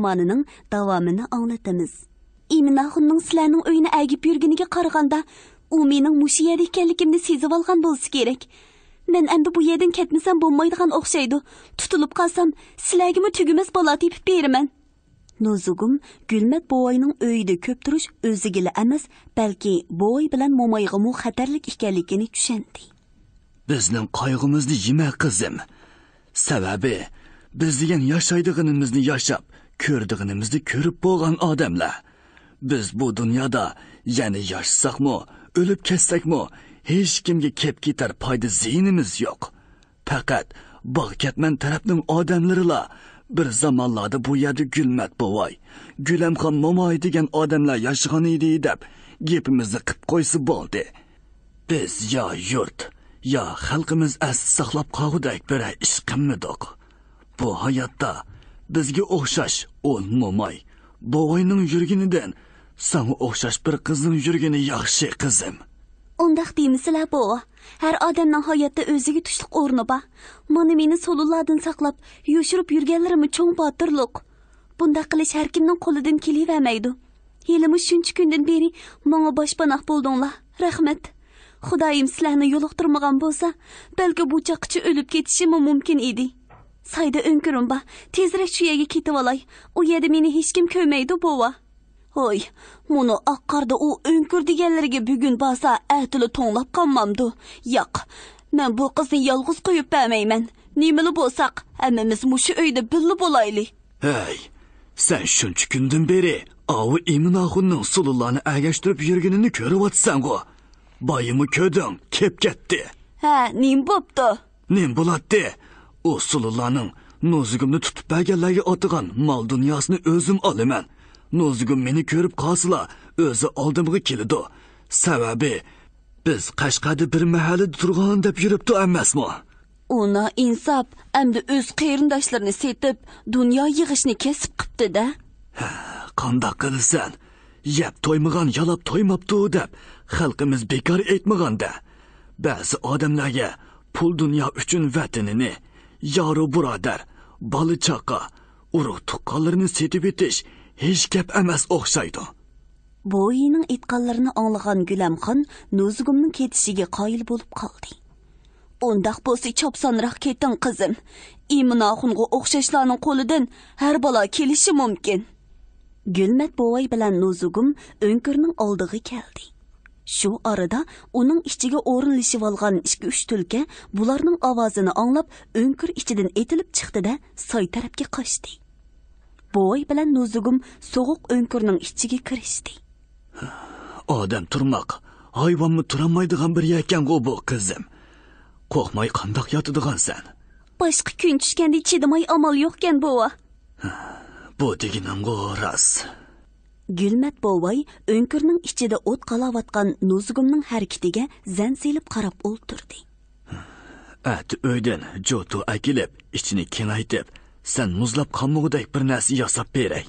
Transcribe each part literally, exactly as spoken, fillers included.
مېھمانىنىڭ داۋامىنى ئاڭلىتىمىز. ئىمىن ئاخۇننىڭ سىلەرنىڭ ئۆينى ئەگىپ يۈرگىنىگە قارىغاندا، ئۇ مېنىڭ مۇشۇ يەردە ئىكەنلىكىمنى سېزىۋالغان بولسا كېرەك. مەن ئەمدى بۇ يەردىن كەتمىسەم بولمايدىغان ئوخشايدۇ. تۇتۇلۇپ قالسام، سىلەرگىمۇ تۈگىمەس بالا تېپىپ بېرىمەن. نوزۇگۇم گۈلمەت بوۋاينىڭ ئۆيىدە كۆپ تۇرۇش ئۆزىگىلا ئەمەس، بەلكى بوۋاي بىلەن مومايغىمۇ خەتەرلىك ئىكەنلىكىنى چۈشەندى. بىزنىڭ قايغۇمىزنى يېمە، قىزىم. سەۋەبى، بىز دېگەن ياشايدىغىنىمىزنى ياشاپ، كۆرىدىغىنىمىزنى كۆرۈپ بولغان ئادەملەر. بىز بۇ دۇنيادا يەنە ياشىساقمۇ، ئۆلۈپ كەتسەكمۇ، ھېچكىمگە كەپ كېتەر پايدا زىيىنىمىز يوق. پەقەت باغ كەتمەن تەرەپنىڭ ئادەملىرىلا بىر زامانلاردا بۇ يەردە گۈلمەت بوۋاي، گۈلەمخان موماي دېگەن ئادەملەر ياشىغان ئىدى دەپ گېپىمىزنى قىپ قويسا بولدى. بىز يا يۇرت، يا خەلقىمىز ئەستە ساقلاپ قالغۇدەك بىرەر ئىش قىلمىدۇق. بۇ ھاياتتا بىزگە ئوخشاش ئون موماي، بوۋاينىڭ يۈرگىنىدىن ساڭا ئوخشاش بىر قىزنىڭ يۈرگىنى ياخشى، قىزىم. ئۇنداق دېمىسىلە، بوۋا. ھەر ئادەمنىڭ ھاياتتا ئۆزىگە تۇشلۇق ئورنى بار. مانا مېنى سولۇنلاردىن ساقلاپ، يوشۇرۇپ يۈرگەنلىرىمۇ چوڭ باتۇرلۇق. بۇنداق قىلىش ھەر كىمنىڭ قولىدىن كېلىۋەرمەيدۇ. ھېلىمۇ شۇنچە كۈندىن بېرى ماڭا باشپاناھ بولدۇڭلار. رەھمەت. خۇدايىم سىلەرنى يولۇقتۇرمىغان بولسا، بەلكى بۇ چاغقىچە ئۆلۈپ كېتىشىممۇ مۇمكىن ئىدى. سايدا ئۆڭكۈرۈم بار. تېزرەك شۇ يەرگە كېتىۋالاي. ئۇ يەردە مېنى ھېچكىم كۆرمەيدۇ، بوۋا. ھوي، مۇنۇ ئاق قاردا ئۇ ئۆڭكۈر دېگەنلىرىگە بۈگۈن بارسا، ئەتىلا توڭلاپ قالمامدۇ؟ ياق، مەن بۇ قىزنى يالغۇز قويۇپ بەرمەيمەن. نېمىلا بولساق، ھەممىمىز مۇشۇ ئۆيدە بىللە بولايلى. ھەي، سەن شۇنچە كۈندىن بېرى ئاۋۇ ئىمىن ئاخۇننىڭ سۇلۇلارنى ئەگەشتۈرۈپ يۈرگىنىنى كۆرۈۋاتىسەنغۇ؟ بايىمۇ كۆردۈڭ، كەپ كەتتى. ھە، نېمە بوپتۇ؟ نېمە بولاتتى؟ ئۇ سۇلۇلارنىڭ نوزۇگۇمنى تۇتۇپ بەرگەنلەرگە ئاتىغان مال دۇنياسىنى ئۆزۈم ئالىمەن. نوزۇگۇم مېنى كۆرۈپ قالسىلا، ئۆزى ئالدىمغا كېلىدۇ. سەۋەبى، بىز قەشقەردە بىر مەھەللىدە تۇرغان دەپ يۈرۈپتۇ ئەمەسمۇ؟ ئۇ نائىنساپ، ئەمدى ئۆز قېرىنداشلىرىنى سېتىپ، دۇنيا يىغىشنى كەسىپ قىپتۇ-دە. ھە، قانداق قىلىسەن؟ يەپ تويمىغان يالاپ تويماپتۇ دەپ، خەلقىمىز بىكار ئېيتمىغان-دە. بەزى ئادەملەرگە پۇل دۇنيا ئۈچۈن ۋەتىنىنى، يارۇ بۇرادەر، بالا چاقا، ئۇرۇق تۇغقانلىرىنى سېتىۋېتىش ھېچ گەپ ئەمەس ئوخشايدۇ. بوۋىيىنىڭ ئېيتقانلىرىنى ئاڭلىغان گۈلەمخان نوزۇگۇمنىڭ كېتىشىگە قايىل بولۇپ قالدى. ئۇنداق بولسا چاپسانراق كېتىڭ، قىزىم. ئىمىن ئاخۇنغا ئوخشاشلارنىڭ قولىدىن ھەر بالا كېلىشى مۇمكىن. گۈلمەت بوۋاي بىلەن نوزۇگۇم ئۆڭكۈرنىڭ ئالدىغا كەلدى. شۇ ئارىدا ئۇنىڭ ئىچىگە ئورۇنلىشىۋالغان ئىككى-ئۈچ تۈلكە بۇلارنىڭ ئاۋازىنى ئاڭلاپ، ئۆڭكۈر ئىچىدىن ئېتىلىپ چىقتى-دە، ساي تەرەپكە قاچتى. بوۋاي بىلەن نوزۇگۇم سوغۇق ئۆڭكۈرنىڭ ئىچىگە كىرىشتى. ئادەم تۇرماق، ھايۋانمۇ تۇرالمايدىغان بىر يەركەنغۇ بۇ، قىزىم. قورقماي قانداق ياتىدىغانسەن؟ باشقا كۈن چۈشكەندە چىدىماي ئامال يوقكەن، بوۋا. بۇ دېگىنىڭغۇ راست. گۈلمەت بوۋاي ئۆڭكۈرنىڭ ئىچىدە ئوت قالاۋاتقان نوزۇگۇمنىڭ ھەرىكىتىگە زەن سېلىپ قاراپ ئولتۇردى. ئەتە ئۆيدىن جوتۇ ئەكېلىپ، ئىچىنى كېڭەيتىپ، سەن مۇزلاپ قالمىغۇدەك بىر نەرسە ياساپ بېرەي.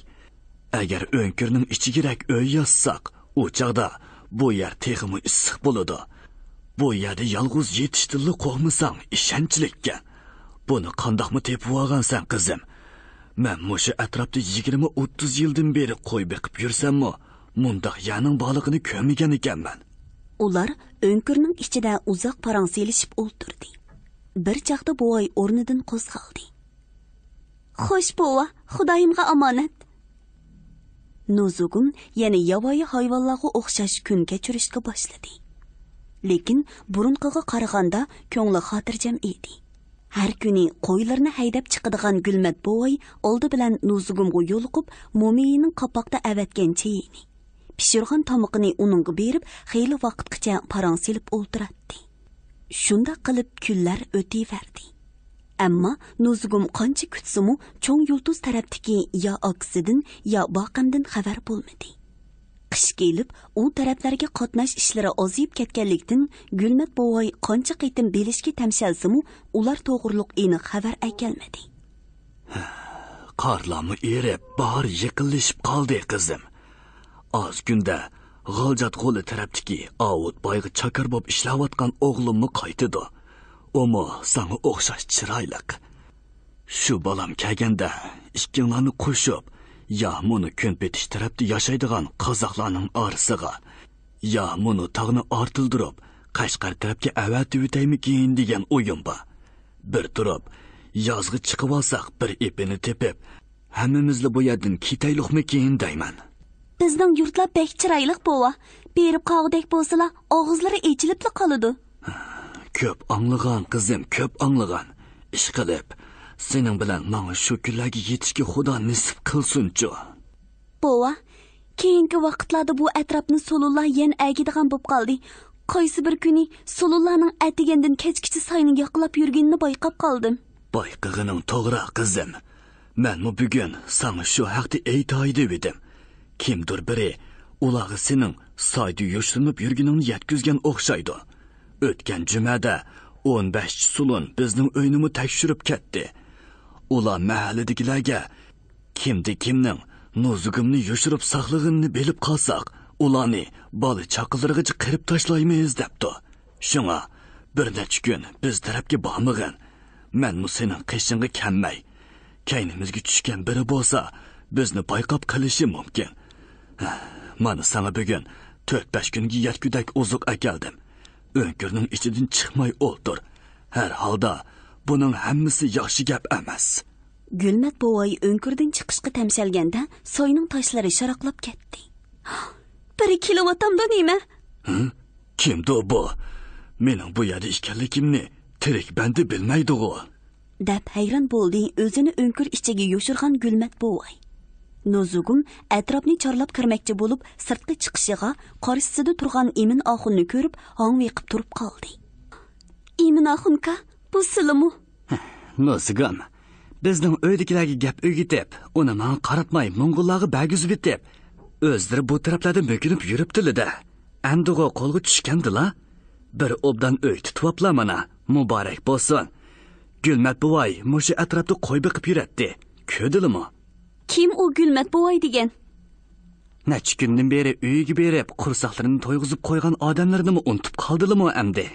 ئەگەر ئۆڭكۈرنىڭ ئىچىگىرەك ئۆي ياسىساق، ئۇ چاغدا بۇ يەر تېخىمۇ ئىسسىق بولىدۇ. بۇ يەردە يالغۇز يېتىشتىنلا قورقمىساڭ، ئىشەنچلىككەن. بۇنى قانداقمۇ تېپىۋالغانسەن، قىزىم؟ مەن مۇشۇ ئەتراپتا يىگىرمە ئوتتۇز يىلدىن بېرى قوي بېقىپ يۈرسەممۇ، مۇنداق يەرنىڭ بارلىقىنى كۆرمىگەن ئىكەنمەن. ئۇلار ئۆڭكۈرنىڭ ئىچىدە ئۇزاق پاراڭ سېلىشىپ ئولتۇردى. بىر چاغدا بوۋاي ئورنىدىن قوزغالدى. خوش، بوۋا، خۇدايىمغا ئامانەت. نوزۇگۇم يەنە ياۋايى ھايۋانلارغا ئوخشاش كۈن كەچۈرۈشكە باشلىدى. لېكىن بۇرۇنقىغا قارىغاندا كۆڭلى خاتىرجەم ئىدى. ھەر كۈنى قويلىرىنى ھەيدەپ چىقىدىغان گۈلمەت بوۋاي ئالدى بىلەن نوزۇگۇمغا يولۇقۇپ، مومىيىنىڭ قاپاقتا ئەۋەتكەن چېيىنى، پىشۇرغان تامىقىنى ئۇنىڭغا بېرىپ، خېلى ۋاقىتقىچە پاراڭ سېلىپ ئولتۇراتتى. شۇنداق قىلىپ كۈنلەر ئۆتۈۋەردى. ئەمما نوزۇگۇم قانچە كۈتسىمۇ، چوڭ يۇلتۇز تەرەپتىكى يا ئاكىسىدىن، يا باقەمدىن خەۋەر بولمىدى. قىش كېلىپ، ئۇ تەرەپلەرگە قاتناش ئىشلىرى ئازىيىپ كەتكەنلىكتىن، گۈلمەت بوۋاي قانچە قېتىم بېلىشكە تەمشەلسىمۇ، ئۇلار توغرۇلۇق ئېنىق خەۋەر ئەكەلمىدى. قارلارمۇ ئېرىپ، باھار يېقىنلىشىپ قالدى، قىزىم. ئاز كۈندە غالجات غولى تەرەپتىكى ئاۋۇت بايغا چاكار بولۇپ ئىشلەۋاتقان ئوغلۇممۇ قايتىدۇ. ئۇمۇ ساڭا ئوخشاش چىرايلىق. شۇ بالام كەلگەندە، ئىككىڭلارنى قوشۇپ، يا مۇنى كۈن پېتىش تەرەپتە ياشايدىغان قازاقلارنىڭ ئارىسىغا، يا مۇنى تاغنى ئارتىلدۇرۇپ، قەشقەر تەرەپكە ئەۋەتىۋېتەيمىكىن دېگەن ئويۇم بار. بىر تۇرۇپ، يازغا چىقىۋالساق، بىر ئېپىنى تېپىپ، ھەممىمىزلا بۇ يەردىن كېتەيلۇقمىكىن دەيمەن. بىزنىڭ يۇرتلار بەك چىرايلىق بوۋا. بېرىپ قالغۇدەك بولسىلا، ئاغزىلىرى ئېچىلىپلا قالىدۇ. كۆپ ئاڭلىغان، قىزىم، كۆپ ئاڭلىغان. ئىشقىلىپ، سېنىڭ بىلەن ماڭا شۇ كۈنلەرگە يېتىشكە خۇدا نېسىپ قىلسۇنچۇ. بوۋا، كېيىنكى ۋاقىتلاردا بۇ ئەتراپنى سولۇنلار يەنە ئەگىدىغان بوپ قالدى. قايسى بىر كۈنى سولۇنلارنىڭ ئەتىگەندىن كەچكىچە ساينى ياقىلاپ يۈرگىنىنى بايقاپ قالدىم. بايقىغىنىڭ توغرا، قىزىم. مەنمۇ بۈگۈن ساڭا شۇ ھەقتە ئېيتاي دېۋىدىم. كىمدۇر بىرى ئۇلارغا سېنىڭ سايدا يوشۇرۇنۇپ يۈرگىنىڭنى يەتكۈزگەن ئوخشايدۇ. ئۆتكەن جۈمەدە ئون بەشچە سولۇن بىزنىڭ ئۆينىمۇ تەكشۈرۈپ كەتتى. ئۇلار مەھەللىدىكىلەرگە، كىمدە كىمنىڭ نۇزۇگۇمنى يوشۇرۇپ ساقلىغىنىنى بىلىپ قالساق، ئۇلارنى بالا چاقىلىرىغىچە قىرىپ تاشلايمىز دەپتۇ. شۇڭا بىر نەچچە كۈن بىز تەرەپكە بارمىغىن. مەنمۇ سېنىڭ قېشىڭغا كەلمەي. كەينىمىزگە چۈشكەن بىرى بولسا، بىزنى بايقاپ قېلىشى مۇمكىن. مانا ساڭا بۈگۈن تۆت-بەش كۈنگە يەتكۈدەك ئوزۇق ئەكەلدىم. ئۆڭكۈرنىڭ ئىچىدىن چىقماي ئولتۇر. ھەر ھالدا بۇنىڭ ھەممىسى ياخشى گەپ ئەمەس. گۈلمەت بوۋاي ئۆڭكۈردىن چىقىشقا تەمشەلگەندە، ساينىڭ تاشلىرى شاراقلاپ كەتتى. بىرى كېلىۋاتامدۇ نېمە؟ ھە؟ كىمدۇ بۇ؟ مېنىڭ بۇ يەردە ئىكەنلىكىمنى تىرىك بەندە بىلمەيدىغۇ؟ دەپ ھەيران بولدى ئۆزىنى ئۆڭكۈر ئىچىگە يوشۇرغان گۈلمەت بوۋاي. نوزۇگۇم ئەتراپنى چارلاپ كىرمەكچى بولۇپ سىرتقا چىقىشىغا، قارشىسىدا تۇرغان ئىمىن ئاخۇننى كۆرۈپ ھاڭۋېقىپ تۇرۇپ قالدى. ئىمىن ئاخۇنكا، بۇ سىلىمۇ؟ نوزۇگۇم، بىزنىڭ ئۆيدىكىلەرگە گەپ ئۆگىتىپ، ئۇنى ماڭا قاراتماي موڭغۇللارغا بەرگۈزۈۋېتىپ، ئۆزلىرى بۇ تەرەپلەردە مۆكۈنۈپ يۈرۈپتىلىدە. ئەمدىغۇ قولغا چۈشكەندىلا، بىر ئوبدان ئۆي تۇتۇۋاپلا مانا، مۇبارەك بولسۇن. گۈلمەت بوۋاي مۇشۇ ئەتراپتا قوي بېقىپ يۈرەتتى. كۆردىلىمۇ؟ كىم ئۇ گۈلمەت بوۋاي دېگەن؟ نەچچە كۈندىن بېرى ئۆيىگە بېرىپ، قورساقلىرىنى تويغۇزۇپ قويغان ئادەملىرىنىمۇ ئۇنتۇپ قالدىلىمۇ ئەمدى؟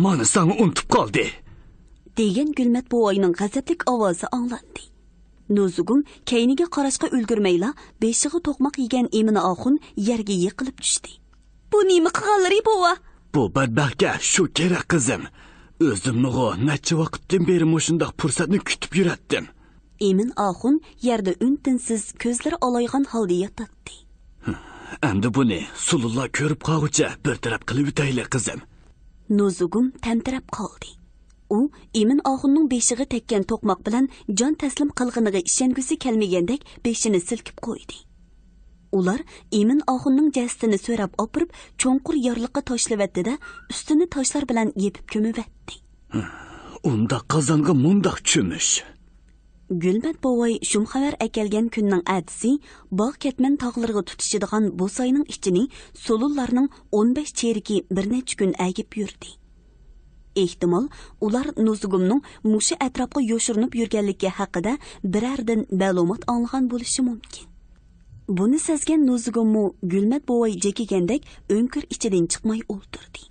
مانا ساڭا ئۇنتۇپ قالدى! دېگەن گۈلمەت بوۋاينىڭ غەزەپلىك ئاۋازى ئاڭلاندى. نوزۇگۇم كەينىگە قاراشقا ئۈلگۈرمەيلا، بېشىغا توقماق يېگەن ئىمىنە ئاخۇن يەرگە يىقىلىپ چۈشتى. بۇ نېمە قىلغانلىرى بوۋا؟ بۇ بەتبەختكە شۇ كېرەك، قىزىم. ئۆزۈمنىغۇ نەچچە ۋاقىتتىن بېرى مۇشۇنداق پۇرسەتنى كۈتۈپ يۈرەتتىم. ئىمىن ئاخۇن يەردە ئۈن-تىنسىز كۆزلىرى ئالايغان ھالدا ياتاتتى. ئەمدى بۇنى سولۇنلار كۆرۈپ قالغۇچە بىر تەرەپ قىلىۋېتەيلى، قىزىم. نوزۇگۇم تەمتىرەپ قالدى. ئۇ ئىمىن ئاخۇننىڭ بېشىغا تەگكەن توقماق بىلەن جان تەسلىم قىلغىنىغا ئىشەنگۈسى كەلمىگەندەك بېشىنى سىلكىپ قويدى. ئۇلار ئىمىن ئاخۇننىڭ جەسىتىنى سۆرەپ ئاپىرىپ، چوڭقۇر يارلىققا تاشلىۋەتتى-دە، ئۈستىنى تاشلار بىلەن يېپىپ كۆمۈۋەتتى. ئۇنداق قازانغا مۇنداق چۆمۈش. گۈلمەت بوۋاي شۇم خەۋەر ئەكەلگەن كۈننىڭ ئەتىسى باغ كەتمەن تاغلىرىغا تۇتىشىدىغان بۇ ساينىڭ ئىچىنى سولۇنلارنىڭ ئون بەش چېرىكى بىر نەچچە كۈن ئەگىپ يۈردى. ئېھتىمال، ئۇلار نۇزۇگۇمنىڭ مۇشۇ ئەتراپقا يوشۇرۇنۇپ يۈرگەنلىكى ھەققىدە بىرەردىن مەلۇمات ئاڭلىغان بولۇشى مۇمكىن. بۇنى سەزگەن نۇزۇگۇممۇ گۈلمەت بوۋاي جېكىگەندەك ئۆڭكۈر ئىچىدىن چىقماي ئولتۇردى.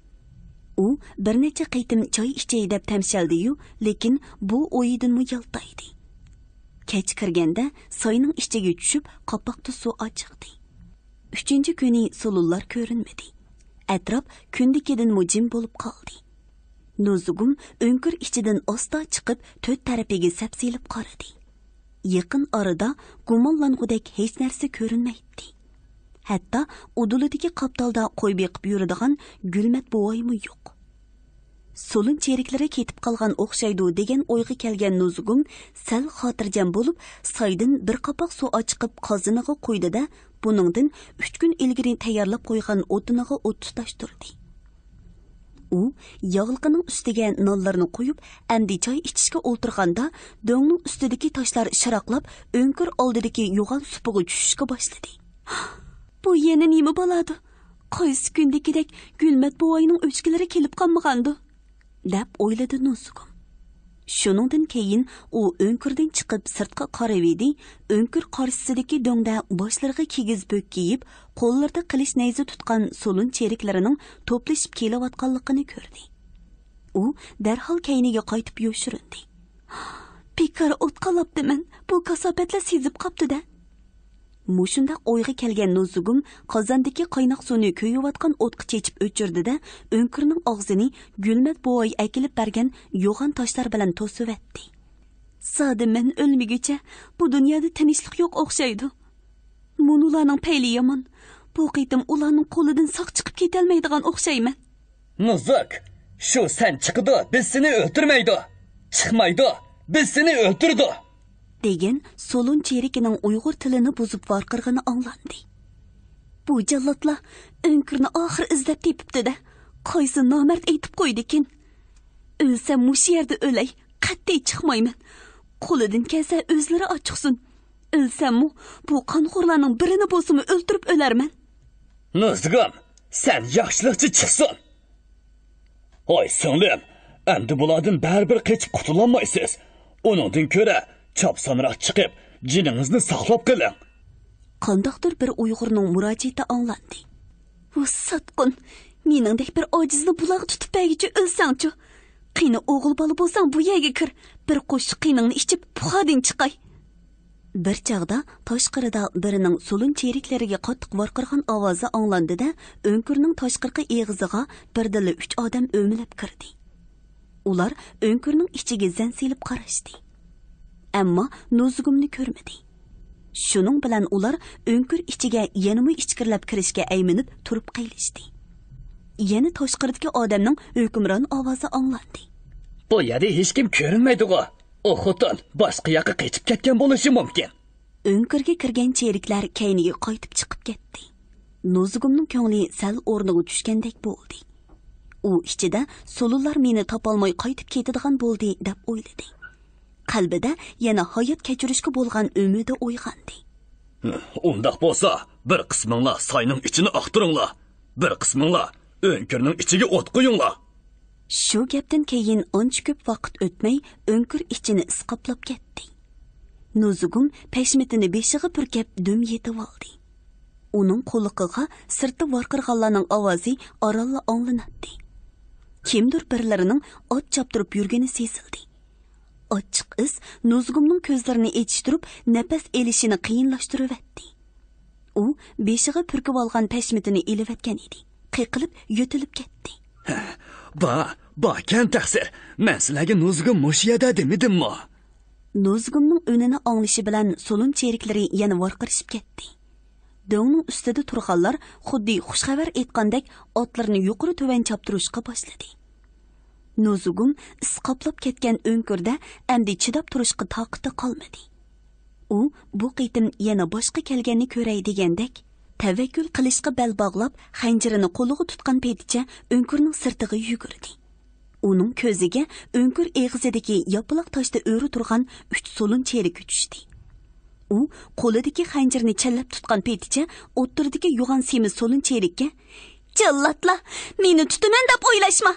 ئۇ بىر نەچچە قېتىم چاي ئىچەي دەپ تەمشەلدىيۇ، لېكىن بۇ ئويىدىنمۇ يالتايدى. كەچ كىرگەندە ساينىڭ ئىچىگە چۈشۈپ، قاپاقتا سۇ ئاچىقتى. ئۈچىنچى كۈنى سولۇنلار كۆرۈنمىدى. ئەتراپ كۈندىكىدىنمۇ جىم بولۇپ قالدى. نۇزۇگۇم ئۆڭكۈر ئىچىدىن ئاستا چىقىپ، تۆت تەرىپىگە سەپسېلىپ قارىدى. يېقىن ئارىدا گۇمانلانغۇدەك ھېچ نەرسە كۆرۈنمەيتتى. ھەتتا ئۇدۇلىدىكى قاپتالدا قوي بېقىپ يۈرىدىغان گۈلمەت بوۋايمۇ يوق. سولۇن چېرىكلىرى كېتىپ قالغان ئوخشايدۇ دېگەن ئويغا كەلگەن نۇزۇگۇم سەل خاتىرجەم بولۇپ، سايدىن بىر قاپاق سۇ ئاچىقىپ قازىنىغا قۇيدى-دە، بۇنىڭدىن ئۈچ كۈن ئىلگىرى تەييارلاپ قويغان ئوتۇنىغا ئوت تۇتاشتۇردى. ئۇ ياغلىقىنىڭ ئۈستىگە نانلىرىنى قويۇپ، ئەمدى چاي ئىچىشكە ئولتۇرغاندا، دۆڭنىڭ ئۈستىدىكى تاشلار شاراقلاپ، ئۆڭكۈر ئالدىدىكى يوغان سۇپىغا چۈشۈشكە باشلىدى. بۇ يەنە نېمە بالادۇ؟ قايسى كۈندىكىدەك گۈلمەت بوۋاينىڭ ئۆچكىلىرى كېلىپ قالمىغاندۇ؟ دەپ ئويلىدى نۇزۇگۇم. شۇنىڭدىن كېيىن ئۇ ئۆڭكۈردىن چىقىپ سىرتقا قارىۋىدى، ئۆڭكۈر قارشىسىدىكى دۆڭدە باشلىرىغا كىگىز بۆك كىيىپ، قوللىرىدا قىلىچ نەيزە تۇتقان سولۇن چېرىكلىرىنىڭ توپلىشىپ كېلىۋاتقانلىقىنى كۆردى. ئۇ دەرھال كەينىگە قايتىپ يوشۇرۇندى. بىكار ئوت قالاپتىمەن، بۇ كاساپەتلەر سېزىپ قاپتۇ-دە. مۇشۇنداق ئويغا كەلگەن نۇزۇگۇم قازاندىكى قايناق سۇنى كۆيۈۋاتقان ئوتقا چېچىپ ئۆچۈردى-دە، ئۆڭكۈرنىڭ ئاغزىنى گۈلمەت بوۋاي ئەكېلىپ بەرگەن يوغان تاشلار بىلەن توسۇۋەتتى. زادى مەن ئۆلمىگۈچە بۇ دۇنيادا تىنچلىق يوق ئوخشايدۇ. مۇنۇلارنىڭ پەيلى يامان. بۇ قېتىم ئۇلارنىڭ قولىدىن ساق چىقىپ كېتەلمەيدىغان ئوخشايمەن. نۇزۇك، شۇ سەن چىقىدۇ، بىز سېنى ئۆلتۈرمەيدۇ. چىقمايدۇ، بىز سېنى ئۆلتۈرىدۇ. دېگەن سولۇن چېرىكىنىڭ ئۇيغۇر تىلىنى بۇزۇپ ۋارقىرىغىنى ئاڭلاندى. بۇ جاللاتلار ئۆڭكۈرنى ئاخىر ئىزدەپ تېپىپتۇ-دە، قايسى نامەرد ئېيتىپ قويدىكىن؟ ئۆلسەم مۇشۇ يەردە ئۆلەي، قەتئىي چىقمايمەن. قولىدىن كەلسە ئۆزلىرى ئاچىقسۇن. ئۆلسەممۇ بۇ قانخورلارنىڭ بىرىنى بولسىمۇ ئۆلتۈرۈپ ئۆلەرمەن. نۇزۇگۇم، سەن ياخشىلىقچە چىقسۇن. ھاي سىڭلىم، ئەمدى بۇلاردىن بەرىبىر قېچىپ قۇتۇلالمايسىز. ئۇنىڭدىن كۆرە چاپسانراق چىقىپ، جېنىڭىزنى ساقلاپ قېلىڭ. قانداقتۇر بىر ئۇيغۇرنىڭ مۇراجىئىتى ئاڭلاندى. ۋۇ ساتقۇن، مېنىڭدەك بىر ئاجىزنى بۇلارغا تۇتۇپ بەرگۈچە ئۆلسەڭچۇ؟ قېنى ئوغۇل بالا بولساڭ بۇ يەرگە كىر، بىر قوشۇق قېنىڭنى ئىچىپ پۇخادىن چىقاي. بىر چاغدا تاشقىرىدا بىرىنىڭ سولۇن چېرىكلىرىگە قاتتىق ۋارقىرىغان ئاۋازى ئاڭلاندى-دە، ئۆڭكۈرنىڭ تاشقىرىقى ئېغىزىغا بىردىنلا ئۈچ ئادەم ئۆمىلەپ كىردى. ئۇلار ئۆڭكۈرنىڭ ئىچىگە زەن سېلىپ قاراشتى. ئەمما نۇزۇگۇمنى كۆرمىدى. شۇنىڭ بىلەن ئۇلار ئۆڭكۈر ئىچىگە يەنىمۇ ئىچكىرىلەپ كىرىشكە ئەيمىنىپ تۇرۇپ قېلىشتى. يەنە تاشقىرىدىكى ئادەمنىڭ ھۆكۈمران ئاۋازى ئاڭلاندى. بۇ يەردە ھېچكىم كۆرۈنمەيدىغۇ. ئۇ خوتۇن باشقا ياققا قېچىپ كەتكەن بولۇشى مۇمكىن. ئۆڭكۈرگە كىرگەن چېرىكلەر كەينىگە قايتىپ چىقىپ كەتتى. نۇزۇگۇمنىڭ كۆڭلى سەل ئورنىغا چۈشكەندەك بولدى. ئۇ ئىچىدە سولۇنلار مېنى تاپالماي قايتىپ كېتىدىغان بولدى دەپ ئويلىدى. قەلبىدە يەنە ھايات كەچۈرۈشكە بولغان ئۈمىدى ئويغاندى. ئۇنداق بولسا، بىر قىسمىڭلار ساينىڭ ئىچىنى ئاختۇرۇڭلار، بىر قىسمىڭلار ئۆڭكۈرنىڭ ئىچىگە ئوت قويۇڭلار. شۇ گەپتىن كېيىن ئانچە كۆپ ۋاقىت ئۆتمەي، ئۆڭكۈر ئىچىنى ئىس قاپلاپ كەتتى. نۇزۇگۇم پەشمىتىنى بېشىغا پۈركەپ دۈم يېتىۋالدى. ئۇنىڭ قۇلىقىغا سىرتتا ۋارقىرىغانلارنىڭ ئاۋازى ئارانلا ئاڭلىناتتى. كىمدۇر بىرلىرىنىڭ ئات چاپتۇرۇپ يۈرگىنى سېزىلدى. ئاچچىق ئىس نۇزۇگۇمنىڭ كۆزلىرىنى ئېچىشتۇرۇپ، نەپەس ئېلىشىنى قىيىنلاشتۇرۇۋەتتى. ئۇ بېشىغا پۈركۈۋالغان پەشمىتىنى ئېلىۋەتكەن ئىدى. قېقىلىپ يۆتىلىپ كەتتى. بار، باركەن تەقسىر. مەن سىلەرگە نۇزۇگۇم مۇشۇ يەردە دېمىدىممۇ؟ نۇزۇگۇمنىڭ ئۈنىنى ئاڭلىشى بىلەن سولۇن چېرىكلىرى يەنە ۋارقىرىشىپ كەتتى. دۆڭنىڭ ئۈستىدە تۇرغانلار خۇددى خۇش خەۋەر ئېيتقاندەك ئاتلىرىنى يۇقىرى تۆۋەن چاپتۇرۇشقا باشلىدى. نۇزۇگۇم ئىس قاپلاپ كەتكەن ئۆڭكۈردە ئەمدى چىداپ تۇرۇشقا تاقىتى قالمىدى. ئۇ بۇ قېتىم يەنە باشقا كەلگەننى كۆرەي دېگەندەك، تەۋەككۈل قىلىشقا بەل باغلاپ، خەنجىرىنى قولىغا تۇتقان پېتىچە ئۆڭكۈرنىڭ سىرتىغا يۈگۈردى. ئۇنىڭ كۆزىگە ئۆڭكۈر ئېغىزىدىكى ياپىلاق تاشتا ئۆرە تۇرغان ئۈچ سولۇن چېرىكى چۈشتى. ئۇ قولىدىكى خەنجىرىنى چەنلەپ تۇتقان پېتىچە ئوتتۇرىدىكى يوغان سېمىز سولۇن چېرىككە، «جاللاتلار، مېنى تۇتىمەن دەپ ئويلاشما!»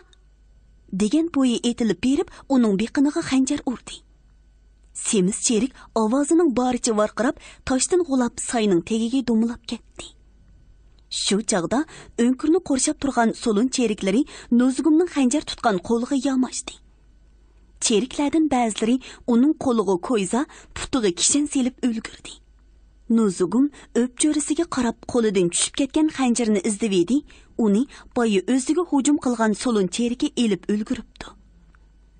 دېگەن بويى ئېتىلىپ بېرىپ، ئۇنىڭ بېقىنىغا خەنجەر ئۇردى. سېمىز چېرىك ئاۋازىنىڭ بارىچە ۋارقىراپ، تاشتىن غۇلاپ ساينىڭ تېگىگە دومىلاپ كەتتى. شۇ چاغدا ئۆڭكۈرنى قورشاپ تۇرغان سولۇن چېرىكلىرى نۇزۇگۇمنىڭ خەنجەر تۇتقان قولىغا ياماشتى. چېرىكلەردىن بەزىلىرى ئۇنىڭ قولىغا كويزا، پۇتىغا كىشەن سېلىپ ئۈلگۈردى. نۇزۇگۇم ئۆپچۆرىسىگە قاراپ قولىدىن چۈشۈپ كەتكەن خەنجىرىنى ئىزدىۋىدى، ئۇنى بايا ئۆزىگە ھۇجۇم قىلغان سولۇن چېرىكى ئېلىپ ئۈلگۈرۈپتۇ.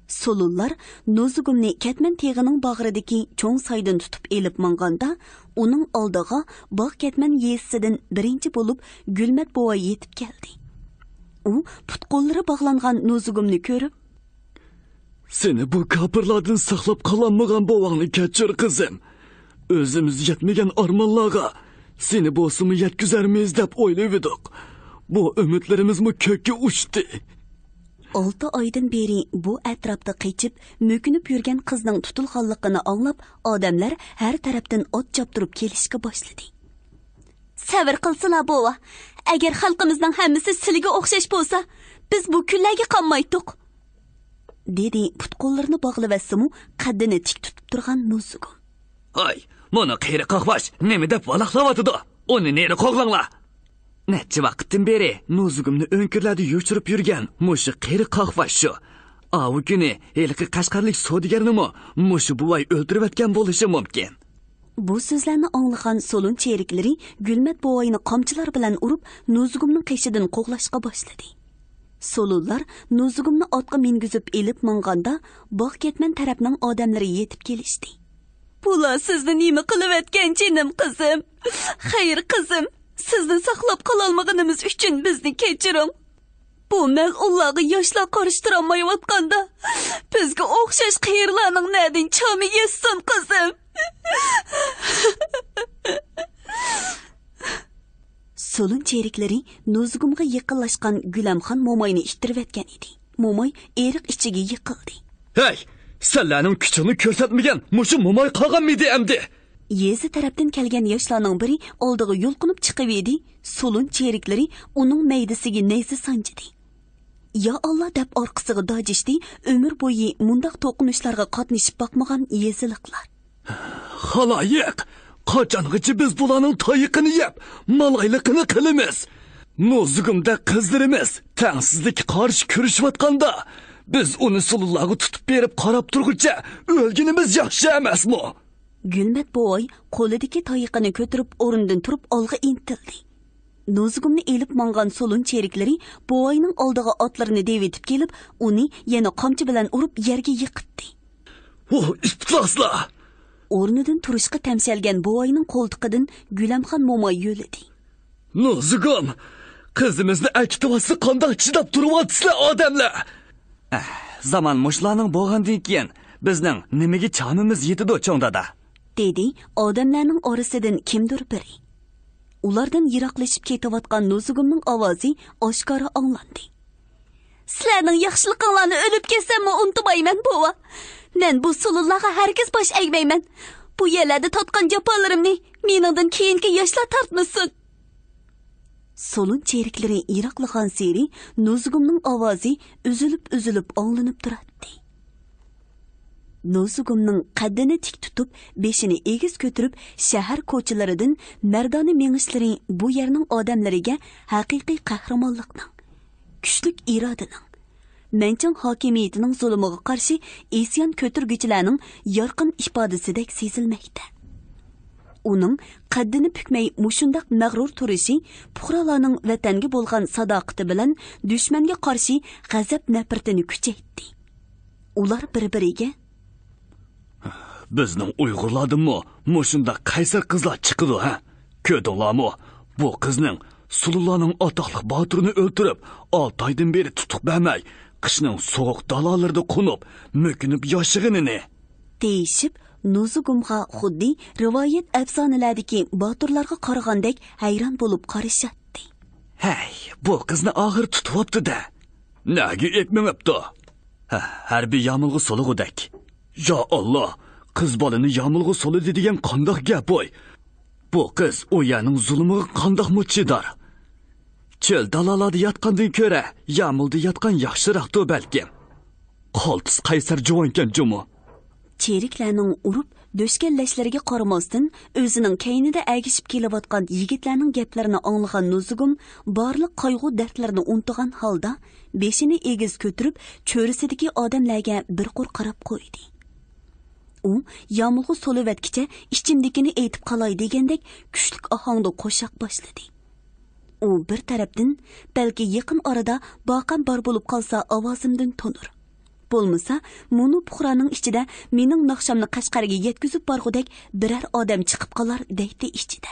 سولۇنلار نۇزۇگۇمنى كەتمەن تېغىنىڭ باغرىدىكى چوڭ سايدىن تۇتۇپ ئېلىپ ماڭغاندا، ئۇنىڭ ئالدىغا باغ كەتمەن يېزىسىدىن بىرىنچى بولۇپ گۈلمەت بوۋاي يېتىپ كەلدى. ئۇ پۇت-قوللىرى باغلانغان نۇزۇگۇمنى كۆرۈپ، سېنى بۇ كاپىرلاردىن ساقلاپ قالالمىغان بوۋاڭنى كەچۈر، قىزىم. ئۆزىمىز يەتمىگەن ئارمانلارغا سېنى بولسىمۇ يەتكۈزەرمىز دەپ ئويلىۋىدۇق. بۇ ئۈمىدلىرىمىزمۇ كۆككە ئۇچتى. ئالتە ئايدىن بېرى بۇ ئەتراپتا قېچىپ، مۆكۈنۈپ يۈرگەن قىزنىڭ تۇتۇلغانلىقىنى ئاڭلاپ، ئادەملەر ھەر تەرەپتىن ئات چاپتۇرۇپ كېلىشكە باشلىدى. سەۋر قىلسىلا، بوۋا. ئەگەر خەلقىمىزنىڭ ھەممىسى سىلىگە ئوخشاش بولسا، بىز بۇ كۈنلەرگە قالمايتتۇق. دېدى پۇت-قوللىرىنى باغلىۋەتسىمۇ، قەددىنى تىك تۇتۇپ تۇرغان نۇزۇگۇم. ھاي، مانا قېرى قاقباش نېمە دەپ ۋالاقلاۋاتىدۇ؟ ئۇنى نېرى قوغلاڭلار. نەچچە ۋاقىتتىن بېرى نۇزۇگۇمنى ئۆڭكۈرلەردە يوشۇرۇپ يۈرگەن مۇشۇ قېرى قاقباش شۇ. ئاۋۇ كۈنى ھېلىقى قەشقەرلىك سودىگەرنىمۇ مۇشۇ بوۋاي ئۆلتۈرۈۋەتكەن بولۇشى مۇمكىن. بۇ سۆزلەرنى ئاڭلىغان سولۇن چېرىكلىرى گۈلمەت بوۋاينى قامچىلار بىلەن ئۇرۇپ، نۇزۇگۇمنىڭ قېشىدىن قوغلاشقا باشلىدى. سولۇنلار نۇزۇگۇمنى ئاتقا مىنگۈزۈپ ئېلىپ ماڭغاندا، باغ كەتمەن تەرەپنىڭ ئادەملىرى يېتىپ كېلىشتى. بۇلار سىزنى نېمە قىلىۋەتكەن، جېنىم قىزىم؟ خەير، قىزىم، سىزنى ساقلاپ قالالمىغىنىمىز ئۈچۈن بىزنى كەچۈرۈڭ. بۇ مەلئۇنلارغا ياشلار قارشى تۇرالمايۋاتقاندا، بىزگە ئوخشاش قېرىلارنىڭ نەدىن چامى يەتسۇن، قىزىم؟ سولۇن چېرىكلىرى نۇزۇگۇمغا يېقىنلاشقان گۈلەمخان موماينى ئىتتىرىۋەتكەن ئىدى. موماي ئېرىق ئىچىگە يىقىلدى. ھەي، سەنلەرنىڭ كۈچۈڭنى كۆرسەتمىگەن مۇشۇ موماي قالغانمىدى ئەمدى؟ يېزا تەرەپتىن كەلگەن ياشلارنىڭ بىرى ئالدىغا يۇلقۇنۇپ چىقىۋىدى. سولۇن چېرىكلىرى ئۇنىڭ مەيدىسىگە نەيزە سانجىدى. يا ئاللا دەپ ئارقىسىغا داجىشتى ئۆمۈر بويى مۇنداق توقۇنۇشلارغا قاتنىشىپ باقمىغان يېزىلىقلار. خالايىق، قاچانغىچە بىز بۇلارنىڭ تايىقىنى يەپ، مالايلىقىنى قىلىمىز؟ نۇزۇگۇمدەك قىزلىرىمىز تەڭسىزلىككە قارشى كۈرىشىۋاتقاندا، بىز ئۇنى سولۇنلارغا تۇتۇپ بېرىپ قاراپ تۇرغۇچە ئۆلگىنىمىز ياخشى ئەمەسمۇ؟ گۈلمەت بوۋاي قولىدىكى تايىقىنى كۆتۈرۈپ ئورنىدىن تۇرۇپ ئالغا ئىنتىلدى. نۇزۇگۇمنى ئېلىپ ماڭغان سولۇن چېرىكلىرى بوۋاينىڭ ئالدىغا ئاتلىرىنى دېۋىتىپ كېلىپ، ئۇنى يەنە قامچا بىلەن ئۇرۇپ يەرگە يىقىتتى. ۋوھ، ئىپلاسلار! ئورنىدىن تۇرۇشقا تەمشەلگەن بوۋاينىڭ قولتۇقىدىن گۈلەمخان موماي يۆلىدى. نۇزۇگۇم، قىزىمىزنى ئەكېتىۋاتسا قانداق چىداپ تۇرۇۋاتىسىلەر ئادەملەر؟ ئەھ، زامان مۇشۇلارنىڭ بولغاندىن كېيىن بىزنىڭ نېمىگە چامىمىز يېتىدۇ، چوڭ دادا؟ دېدى ئادەملەرنىڭ ئارىسىدىن كىمدۇر بىرى. ئۇلاردىن يىراقلىشىپ كېتىۋاتقان نۇزۇگۇمنىڭ ئاۋازى ئاشكارا ئاڭلاندى. سىلەرنىڭ ياخشىلىقىڭلارنى ئۆلۈپ كەتسەممۇ ئۇنتۇمايمەن، بوۋا. مەن بۇ سولۇنلارغا ھەرگىز باش ئەگمەيمەن. بۇ يەرلەردە تارتقان جاپالىرىمنى مېنىڭدىن كېيىنكى ياشلار تارتمىسۇن. سولۇن چېرىكلىرى يىراقلىغانسېرى نۇزۇگۇمنىڭ ئاۋازى ئۈزۈلۈپ-ئۈزۈلۈپ ئاڭلىنىپ تۇراتتى. نۇزۇگۇمنىڭ قەددىنى تىك تۇتۇپ، بېشىنى ئېگىز كۆتۈرۈپ، شەھەر كوچىلىرىدىن مەردانە مېڭىشلىرى بۇ يەرنىڭ ئادەملىرىگە ھەقىقىي قەھرىمانلىقنىڭ، كۈچلۈك ئىرادىنىڭ، مەنچىڭ ھاكىمىيىتىنىڭ زۇلۇمىغا قارشى ئىسيان كۆتۈرگۈچىلەرنىڭ يارقىن ئىپادىسىدەك سېزىلمەكتە. ئۇنىڭ قەددىنى پۈكمەي مۇشۇنداق مەغرۇر تۇرۇشى پۇقرالارنىڭ ۋەتەنگە بولغان ساداقىتى بىلەن دۈشمەنگە قارشى غەزەپ-نەپرىتىنى كۈچەيتتى. ئۇلار بىر-بىرىگە، بىزنىڭ ئۇيغۇرلاردىنمۇ مۇشۇنداق قەيسەر قىزلار چىقىدۇ، ھە؟ كۆردۈڭلارمۇ؟ بۇ قىزنىڭ سۇلۇلارنىڭ ئاتاقلىق باتۇرىنى ئۆلتۈرۈپ، ئالتە ئايدىن بېرى تۇتۇق بەرمەي، قىشنىڭ سوغۇق دالالىرىدا قونۇپ، مۆكۈنۈپ ياشىغىنىنى. دېيىشىپ، نۇزۇگۇمغا خۇددى رىۋايەت ئەپسانىلەردىكى باتۇرلارغا قارىغاندەك ھەيران بولۇپ قارىشاتتى. ھەي، بۇ قىزنى ئاخىر تۇتۇۋاپتۇ-دە. نەگە ئېلىپ مېڭىپتۇ؟ ھە، ھەربىي يامۇلغا سولىغۇدەك. يا ئاللا، قىز بالىنى يامۇلغا سولىدى دېگەن قانداق گەپ ۋاي؟ بۇ قىز ئۇ يەرنىڭ زۇلۇمىغا قانداقمۇ چىدار؟ چۆل دالالاردا ياتقاندىن كۆرە يامۇلدا ياتقان ياخشىراقتۇ بەلكىم. قالتىس قەيسەر جۇۋانكەن جۇمۇ. چېرىكلەرنىڭ ئۇرۇپ دۆشكەن لەشلىرىگە قارىماستىن، ئۆزىنىڭ كەينىدە ئەگىشىپ كېلىۋاتقان يىگىتلەرنىڭ گەپلىرىنى ئاڭلىغان نۇزۇگۇم بارلىق قايغۇ-دەردلىرىنى ئۇنتۇغان ھالدا، بېشىنى ئېگىز كۆتۈرۈپ، چۆرىسىدىكى ئادەملەرگە بىر قۇر قاراپ قويدى. ئۇ يامۇلغا سولىۋەتكىچە ئىچىمدىكىنى ئېيتىپ قالاي دېگەندەك كۈچلۈك ئاھاڭدا قوشاق باشلىدى. ئۇ بىر تەرەپتىن، بەلكى يېقىن ئارىدا باقەم بار بولۇپ قالسا ئاۋازىمدىن تونۇر. بولمىسا، مۇنۇ پۇقرانىڭ ئىچىدە مېنىڭ ناخشامنى قەشقەرگە يەتكۈزۈپ بارغۇدەك بىرەر ئادەم چىقىپ قالار دەيتتى ئىچىدە.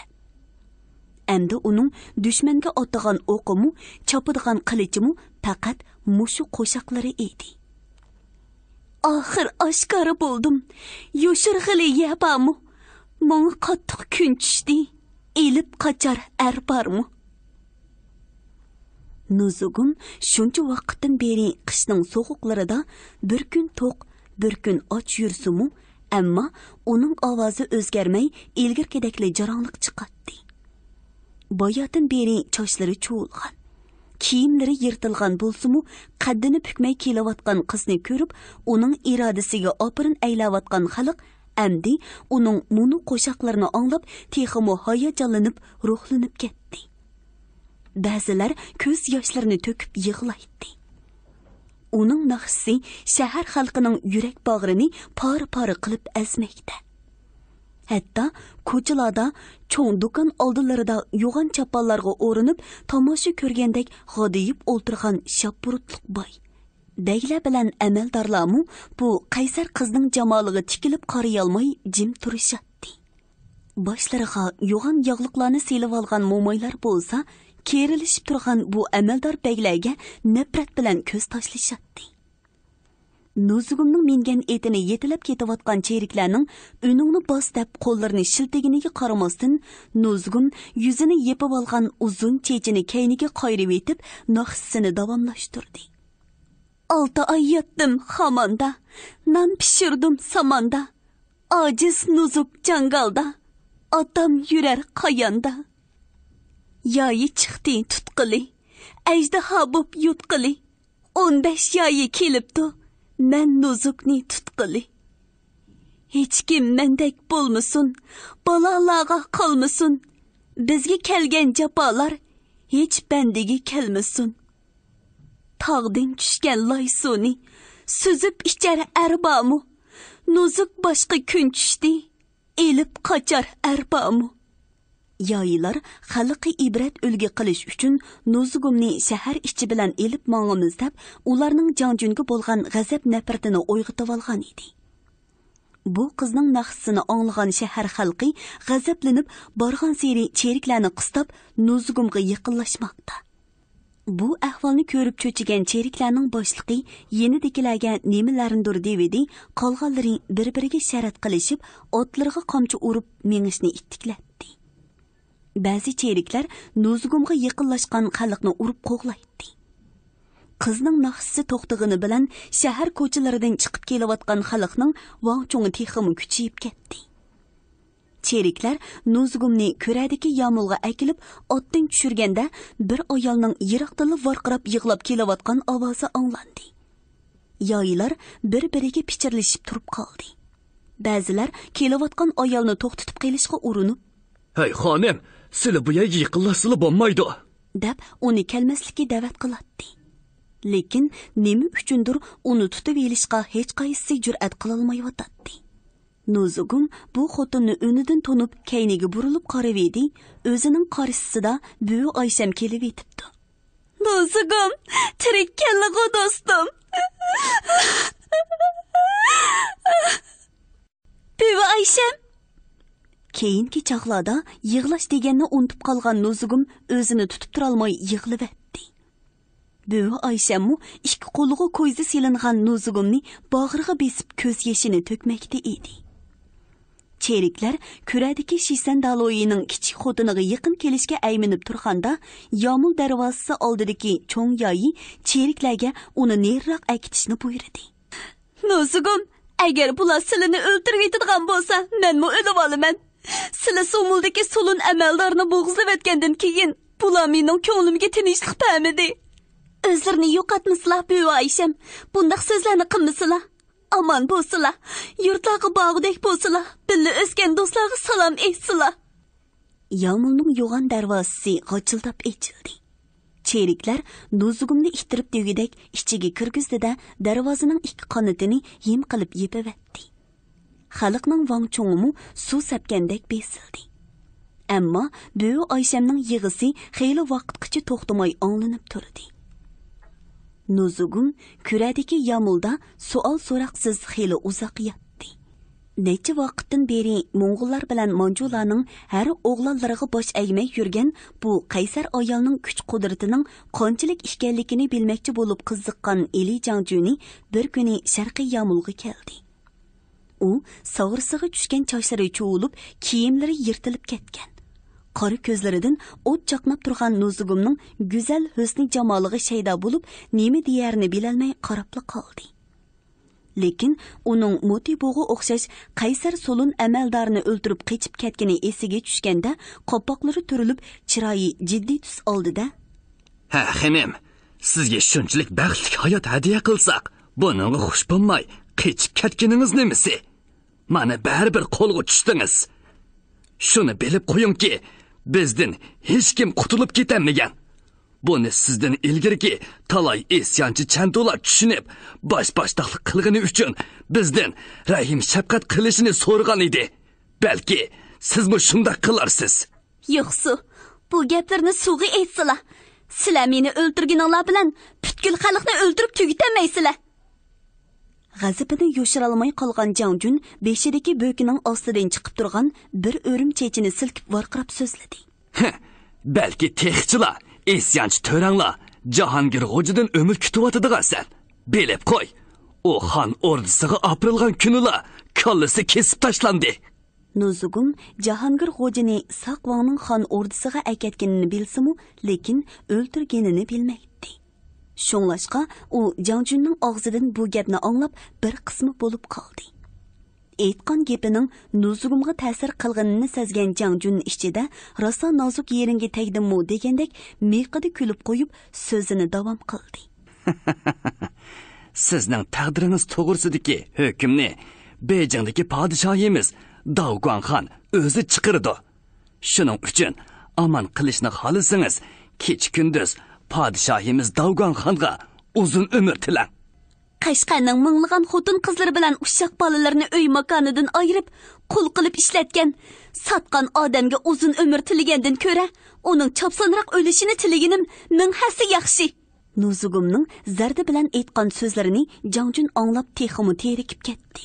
ئەمدى ئۇنىڭ دۈشمەنگە ئاتىغان ئوقىمۇ، چاپىدىغان قىلىچىمۇ پەقەت مۇشۇ قوشاقلىرى ئىدى. ئاخىر ئاشكارا بولدۇم. يوشۇرغىلى يەر بارمۇ؟ ماڭا قاتتىق كۈن چۈشتى. ئېلىپ قاچار ئەر بارمۇ؟ نۇزۇگۇم شۇنچە ۋاقىتتىن بېرى قىشنىڭ سوغۇقلىرىدا بىر كۈن توق، بىر كۈن ئاچ يۈرسىمۇ، ئەمما ئۇنىڭ ئاۋازى ئۆزگەرمەي، ئىلگىرىكىدەكلا جاراڭلىق چىقاتتى. باياتىن بېرى چاچلىرى چۇۋۇلغان، كىيىملىرى يىرتىلغان بولسىمۇ، قەددىنى پۈكمەي كېلىۋاتقان قىزنى كۆرۈپ، ئۇنىڭ ئىرادىسىگە ئاپىرىن ئەيلەۋاتقان خەلق ئەمدى ئۇنىڭ مۇنۇ قوشاقلىرىنى ئاڭلاپ، تېخىمۇ ھاياجانلىنىپ، روھلىنىپ كەتتى. بەزىلەر كۆز ياشلىرىنى تۆكۈپ يىغلايتتى. ئۇنىڭ ناخشىسى شەھەر خەلقىنىڭ يۈرەك باغرىنى پارە-پارە قىلىپ ئەزمەكتە. ھەتتا كوچىلاردا، چوڭ دۇكان ئالدىلىرىدا يوغان چاپانلارغا ئورىنىپ، تاماشا كۆرگەندەك غادىيىپ ئولتۇرغان شاپبۇرۇتلۇق باي. بەگلەر بىلەن ئەمەلدارلارمۇ بۇ قەيسەر قىزنىڭ جامالىغا تىكىلىپ قارىيالماي جىم تۇرۇشاتتى. باشلىرىغا يوغان ياغلىقلارنى سېلىۋالغان مومايلار بولسا، كېرىلىشىپ تۇرغان بۇ ئەمەلدار بەگلەرگە نەپرەت بىلەن كۆز تاشلىشاتتى. نۇزۇگۇمنىڭ مىنگەن ئېتىنى يېتىلەپ كېتىۋاتقان چېرىكلەرنىڭ «ئۈنۈڭنى باس» دەپ قوللىرىنى شىلتىگىنىگە قارىماستىن، نۇزۇگۇم يۈزىنى يېپىۋالغان ئۇزۇن چېچىنى كەينىگە قايرىۋېتىپ، ناخشىسىنى داۋاملاشتۇردى. ئالتە ئاي ياتتىم خاماندا، نان پىشۇردۇم ساماندا، ئاجىز نۇزۇك جاڭگالدا، ئاتام يۈرەر قاياندا. يايى چىقتى تۇتقىلى، ئەجدىھا بوپ يۇتقىلى، ئون بەش يايى كېلىپتۇ، مەن نۇزۇكنى تۇتقىلى. ھېچكىم مەندەك بولمىسۇن، بالالارغا قالمىسۇن، بىزگە كەلگەن جاپالار ھېچ بەندىگە كەلمىسۇن. تاغدىن چۈشكەن لاي سۇنى سۈزۈپ ئىچەر ئەر بارمۇ؟ نۇزۇك باشقا كۈن چۈشتى، ئېلىپ قاچار ئەر بارمۇ؟ يايىلار خەلققە ئىبرەت ئۈلگە قىلىش ئۈچۈن نۇزۇگۇمنى شەھەر ئىچى بىلەن ئېلىپ ماڭىمىز دەپ، ئۇلارنىڭ جاڭجۈنگە بولغان غەزەپ نەپرىتىنى ئويغىتىۋالغان ئىدى. بۇ قىزنىڭ ناخشىسىنى ئاڭلىغان شەھەر خەلقى غەزەپلىنىپ، بارغانسېرى چېرىكلەرنى قىستاپ، نۇزۇگۇمغا يېقىنلاشماقتا. بۇ ئەھۋالنى كۆرۈپ چۆچۈگەن چېرىكلەرنىڭ باشلىقى يېنىدىكىلەرگە نېمىلەرنىدۇر دېۋىدى، قالغانلىرى بىر-بىرىگە شەرەت قىلىشىپ، ئاتلىرىغا قامچا ئۇرۇپ مېڭىشنى ئىتتىكلەتتى. بەزى چېرىكلەر نۇزۇگۇمغا يېقىنلاشقان خەلقنى ئۇرۇپ قوغلايتتى. قىزنىڭ ناخشىسى توختىغىنى بىلەن شەھەر كوچىلىرىدىن چىقىپ كېلىۋاتقان خەلقنىڭ ۋاڭچۇڭى تېخىمۇ كۈچىيىپ كەتتى. چېرىكلەر نۇزۇگۇمنى كۈرەدىكى يامۇلغا ئەكېلىپ، ئاتتىن چۈشۈرگەندە، بىر ئايالنىڭ يىراقتىنلا ۋارقىراپ يىغلاپ كېلىۋاتقان ئاۋازى ئاڭلاندى. يايىلار بىر-بىرىگە پىچىرلىشىپ تۇرۇپ قالدى. بەزىلەر كېلىۋاتقان ئايالنى توختىتىپ قېلىشقا ئۇرۇنۇپ، «ھەي خانىم، سىلە بۇ يەرگە يېقىنلاشسىلا بولمايدۇ!» دەپ، ئۇنى كەلمەسلىككە دەۋەت قىلاتتى. لېكىن نېمە ئۈچۈندۇر ئۇنى تۇتۇۋېلىشقا ھېچقايسىسى جۈرئەت قىلالمايۋاتاتتى. نۇزۇگۇم بۇ خوتۇننى ئۈنىدىن تونۇپ، كەينىگە بۇرۇلۇپ قارىۋىدى، ئۆزىنىڭ قارشىسىدا بۈۋى ئايشەم كېلىۋېتىپتۇ. «نۇزۇگۇم، تىرىككەنلىغۇ دوستۇم!» «بۈۋى ئايشەم!» كېيىنكى چاغلاردا يىغلاش دېگەننى ئۇنتۇپ قالغان نۇزۇگۇم ئۆزىنى تۇتۇپ تۇرالماي يىغلىۋەتتى. بۈۋى ئايشەممۇ ئىككى قولىغا كويزا سېلىنغان نۇزۇگۇمنى باغرىغا بېسىپ، كۆز يېشىنى تۆكمەكتە ئىدى. چېرىكلەر كۈرەدىكى شىسەن دالويىنىڭ كىچىك خوتۇنىغا يېقىن كېلىشكە ئەيمىنىپ تۇرغاندا، يامۇل دەرۋازىسى ئالدىدىكى چوڭ يايى چېرىكلەرگە ئۇنى نېرىراق ئەكېتىشنى بۇيرۇدى. «نۇزۇگۇم، ئەگەر بۇلار سىلىنى ئۆلتۈرۈۋېتىدىغان بولسا، مەنمۇ ئۆلۈۋالىمەن. سىلى سومۇلدىكى سولۇن ئەمەلدارنى بوغۇزلىۋەتكەندىن كېيىن، بۇلار مېنىڭ كۆڭلۈمگە تىنچلىق بەرمىدى.» «ئۆزلىرىنى يوقاتمىسىلا، بۈۋى ئايشەم، بۇنداق سۆزلەرنى قىلمىسىلا. ئامان بولسىلا، يۇرتلارغا بارغۇدەك بولسىلا، بىللە ئۆسكەن دوستلارغا سالام ئېيتسىلا.» يامۇلنىڭ يوغان دەرۋازىسى غاچىلداپ ئېچىلدى. چېرىكلەر نۇزۇگۇمنى ئىتتىرىپ دېگۈدەك ئىچىگە كىرگۈزدى-دە، دەرۋازىنىڭ ئىككى قانىتىنى ھىم قىلىپ يېپىۋەتتى. خەلقنىڭ ۋاڭ-چۇڭىمۇ سۇ سەپكەندەك بېسىلدى. ئەمما بۈۋى ئايشەمنىڭ يىغىسى خېلى ۋاقىتقىچە توختىماي ئاڭلىنىپ تۇردى. نۇزۇگۇم كۈرەدىكى يامۇلدا سوئال-سوراقسىز خېلى ئۇزاق ياتتى. نەچچە ۋاقىتتىن بېرى موڭغۇللار بىلەن مانجۇلارنىڭ ھەر ئوغلانلىرىغا باش ئەگمەي يۈرگەن بۇ قەيسەر ئايالنىڭ كۈچ-قۇدرىتىنىڭ قانچىلىك ئىكەنلىكىنى بىلمەكچى بولۇپ قىزىققان ئىلى جاڭجۈنى بىر كۈنى شەرقىي يامۇلغا كەلدى. ئۇ ساغرىسىغا چۈشكەن چاچلىرى چۇۋۇلۇپ، كىيىملىرى يىرتىلىپ كەتكەن. قارا كۆزلىرىدىن ئوت چاقناپ تۇرغان نۇزۇگۇمنىڭ گۈزەل ھۆسنى جامالىغا شەيدا بولۇپ، نېمە دېيەرنى بىلەلمەي قاراپلا قالدى. لېكىن ئۇنىڭ موتىبوغا ئوخشاش قەيسەر سولۇن ئەمەلدارنى ئۆلتۈرۈپ قېچىپ كەتكىنى ئېسىگە چۈشكەندە، قاپاقلىرى تۈرۈلۈپ، چىرايى جىددىي تۈس ئالدىدا، ھە، خېنىم، سىزگە شۇنچىلىك بەختلىك ھايات ھەدىيە قىلساق، بۇنىڭغا خۇش بولماي قېچىپ كەتكىنىڭىز نېمىسى؟ مانا، بەرىبىر قولغا چۈشتىڭىز. شۇنى بىلىپ قويۇڭكى، بىزدىن ھېچكىم قۇتۇلۇپ كېتەلمىگەن. بۇنى سىزدىن ئىلگىرىكى تالاي ئىسيانچى چەندۇلار چۈشىنىپ، باش-باشتاقلىق قىلغىنى ئۈچۈن بىزدىن رەھىم-شەپقەت قىلىشىنى سورىغان ئىدى. بەلكى سىزمۇ شۇنداق قىلارسىز. يوقسۇ، بۇ گەپلىرىنى سۇغا ئېيتسىلا. سىلەر مېنى ئۆلتۈرگىنىڭلار بىلەن پۈتكۈل خەلقنى ئۆلتۈرۈپ تۈگىتەلمەيسىلەر. غەزىپىنى يوشۇرالماي قالغان جاڭجۈن بېشىدىكى بۆكىنىڭ ئاستىدىن چىقىپ تۇرغان بىر ئۆرۈم چېچىنى سىلكىپ ۋارقىراپ سۆزلىدى. ھە، بەلكى تېخىچىلا ئىسيانچى تۆرەڭلار جاھانگىر غوجىدىن ئۆمۈر كۈتۈۋاتىدىغانسەن. بىلىپ قوي، ئۇ خان ئوردىسىغا ئاپىرىلغان كۈنىلا كاللىسى كېسىپ تاشلاندى. نۇزۇگۇم جاھانگىر غوجىنى ساق ۋاڭنىڭ خان ئوردىسىغا ئەكەتكىنىنى بىلسىمۇ، لېكىن ئۆلتۈرگىنىنى بىلمەيتتى. شۇڭلاشقا ئۇ جاڭجۈننىڭ ئاغزىدىن بۇ گەپنى ئاڭلاپ بىر قىسمى بولۇپ قالدى. ئېيتقان گېپىنىڭ نۇزۇگۇمغا تەسىر قىلغىنىنى سەزگەن جاڭجۈن ئىچىدە راسا نازۇك يېرىڭگە تەگدىممۇ دېگەندەك مىيىقىدا كۈلۈپ قويۇپ سۆزىنى داۋام قىلدى. سىزنىڭ تەقدىرىڭىز توغرىسىدىكى ھۆكۈمنى بېيجىڭدىكى پادىشاھىمىز داۋگۇاڭخان ئۆزى چىقىرىدۇ. شۇنىڭ ئۈچۈن ئامان قېلىشنى خالىسىڭىز، كېچە-كۈندۈز پادىشاھىمىز داۋگۇاڭخانغا ئۇزۇن ئۆمۈر تىلەڭ. قەشقەرنىڭ مىڭلىغان خوتۇن-قىزلىرى بىلەن ئۇششاق بالىلىرىنى ئۆي-ماكانىدىن ئايرىپ، قۇل قىلىپ ئىشلەتكەن، ساتقان ئادەمگە ئۇزۇن ئۆمۈر تىلىگەندىن كۆرە، ئۇنىڭ چاپسانراق ئۆلۈشىنى تىلىگىنىم مىڭ ھەسسە ياخشى. نۇزۇگۇمنىڭ زەردە بىلەن ئېيتقان سۆزلىرىنى جاڭجۈن ئاڭلاپ تېخىمۇ تېرىكىپ كەتتى.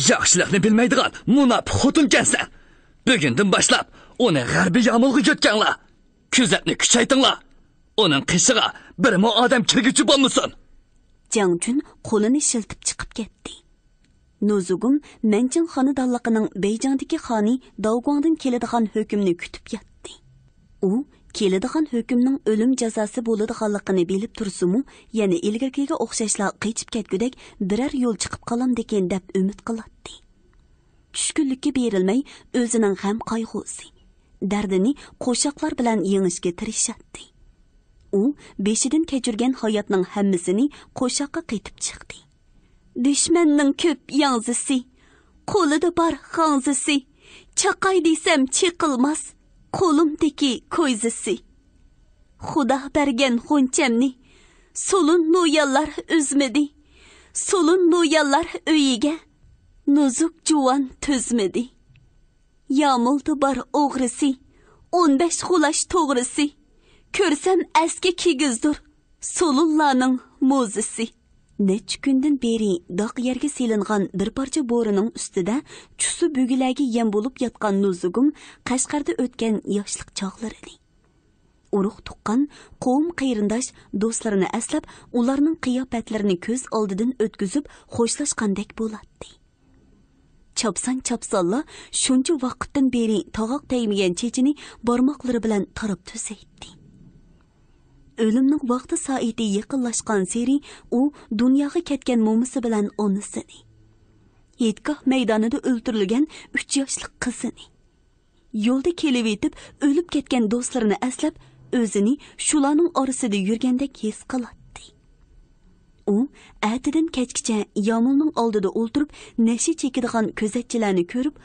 ياخشىلىقنى بىلمەيدىغان مۇناپىق خوتۇنكەنسەن! بۈگۈندىن باشلاپ ئۇنى غەربىي يامۇلغا يۆتكەڭلار! كۆزەتنى كۈچەيتىڭلار! ئۇنىڭ قېشىغا بىرمۇ ئادەم كىرگۈچى بولمىسۇن! جاڭجۈن قولىنى شىلتىپ چىقىپ كەتتى. نۇزۇگۇم مەنچىڭ خانىدانلىقىنىڭ بېيجىڭدىكى خانى داۋگۇاڭدىن كېلىدىغان ھۆكۈمنى كۈتۈپ ياتتى. ئۇ كېلىدىغان ھۆكۈمنىڭ ئۆلۈم جازاسى بولىدىغانلىقىنى بىلىپ تۇرسىمۇ، يەنە ئىلگىرىكىگە ئوخشاشلا قېچىپ كەتكۈدەك بىرەر يول چىقىپ قالامدىكىن دەپ ئۈمىد قىلاتتى. چۈشكۈنلۈككە بېرىلمەي، ئۆزىنىڭ غەم-قايغۇسى، دەردىنى قوشاقلار بىلەن يېڭىشكە تىرىشاتتى. ئۇ بېشىدىن كەچۈرگەن ھاياتنىڭ ھەممىسىنى قوشاققا قېتىپ چىقتى. دۈشمەننىڭ كۆپ ياڭزىسى، قولىدا بار غاڭزىسى، چاقاي دېسەم چېقىلماس، قولۇمدىكى كويزىسى. خۇدا بەرگەن غۇنچەمنى سولۇن نويانلار ئۈزمىدى. سولۇن نويانلار ئۆيىگە نوزۇك جۇۋان تۈزمىدى. يامۇلدا بار ئوغرىسى، ئون بەش غۇلاچ توغرىسى، كۆرسەم ئەسكى كىگىزدۇر سولۇنلارنىڭ موزىسى. نەچچە كۈندىن بېرى داق يەرگە سېلىنغان بىر پارچە بورىنىڭ ئۈستىدە چۈسۈ بۈگىلەرگە يەم بولۇپ ياتقان نۇزۇگۇم قەشقەردە ئۆتكەن ياشلىق چاغلىرىنى، ئۇرۇق-تۇغقان، قوۋم-قېرىنداش، دوستلىرىنى ئەسلەپ، ئۇلارنىڭ قىياپەتلىرىنى كۆز ئالدىدىن ئۆتكۈزۈپ خوشلاشقاندەك بولاتتى. چاپسان-چاپسانلا شۇنچە ۋاقىتتىن بېرى تاغاق تەگمىگەن چېچىنى بارماقلىرى بىلەن تاراپ تۈزەيتتى. ئۆلۈمنىڭ ۋاقتى سائىتى يېقىنلاشقانسېرى ئۇ دۇنياغا كەتكەن مومىسى بىلەن ئانىسىنى، ھېيتگاھ مەيدانىدا ئۆلتۈرۈلگەن ئۈچ ياشلىق قىزىنى، يولدا كېلىۋېتىپ ئۆلۈپ كەتكەن دوستلىرىنى ئەسلەپ، ئۆزىنى شۇلارنىڭ ئارىسىدا يۈرگەندەك ھېس قىلاتتى. ئۇ ئەتىدىن كەچكىچە يامۇلنىڭ ئالدىدا ئولتۇرۇپ نەشە چېكىدىغان كۆزەتچىلەرنى كۆرۈپ،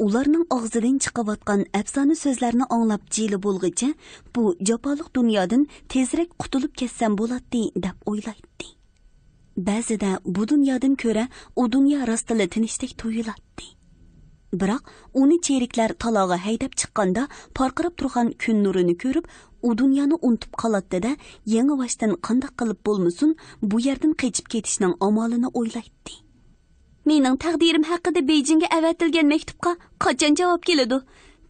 ئۇلارنىڭ ئاغزىدىن چىقىۋاتقان ئەپسانە سۆزلەرنى ئاڭلاپ جىلە بولغىچە، بۇ جاپالىق دۇنيادىن تېزرەك قۇتۇلۇپ كەتسەم بولاتتى، دەپ ئويلايتتى. بەزىدە بۇ دۇنيادىن كۆرە ئۇ دۇنيا راستلا تىنچتەك تۇيۇلاتتى. بىراق ئۇنى چېرىكلەر تالاغا ھەيدەپ چىققاندا پارقىراپ تۇرغان كۈن نۇرىنى كۆرۈپ، ئۇ دۇنيانى ئۇنتۇپ قالاتتى-دە، يېڭىباشتىن قانداق قىلىپ بولمىسۇن، بۇ يەردىن قېچىپ كېتىشنىڭ ئامالىنى ئويلايتتى. مېنىڭ تەقدىرىم ھەققىدە بېيجىڭگە ئەۋەتىلگەن مەكتۇپقا قاچان جاۋاب كېلىدۇ؟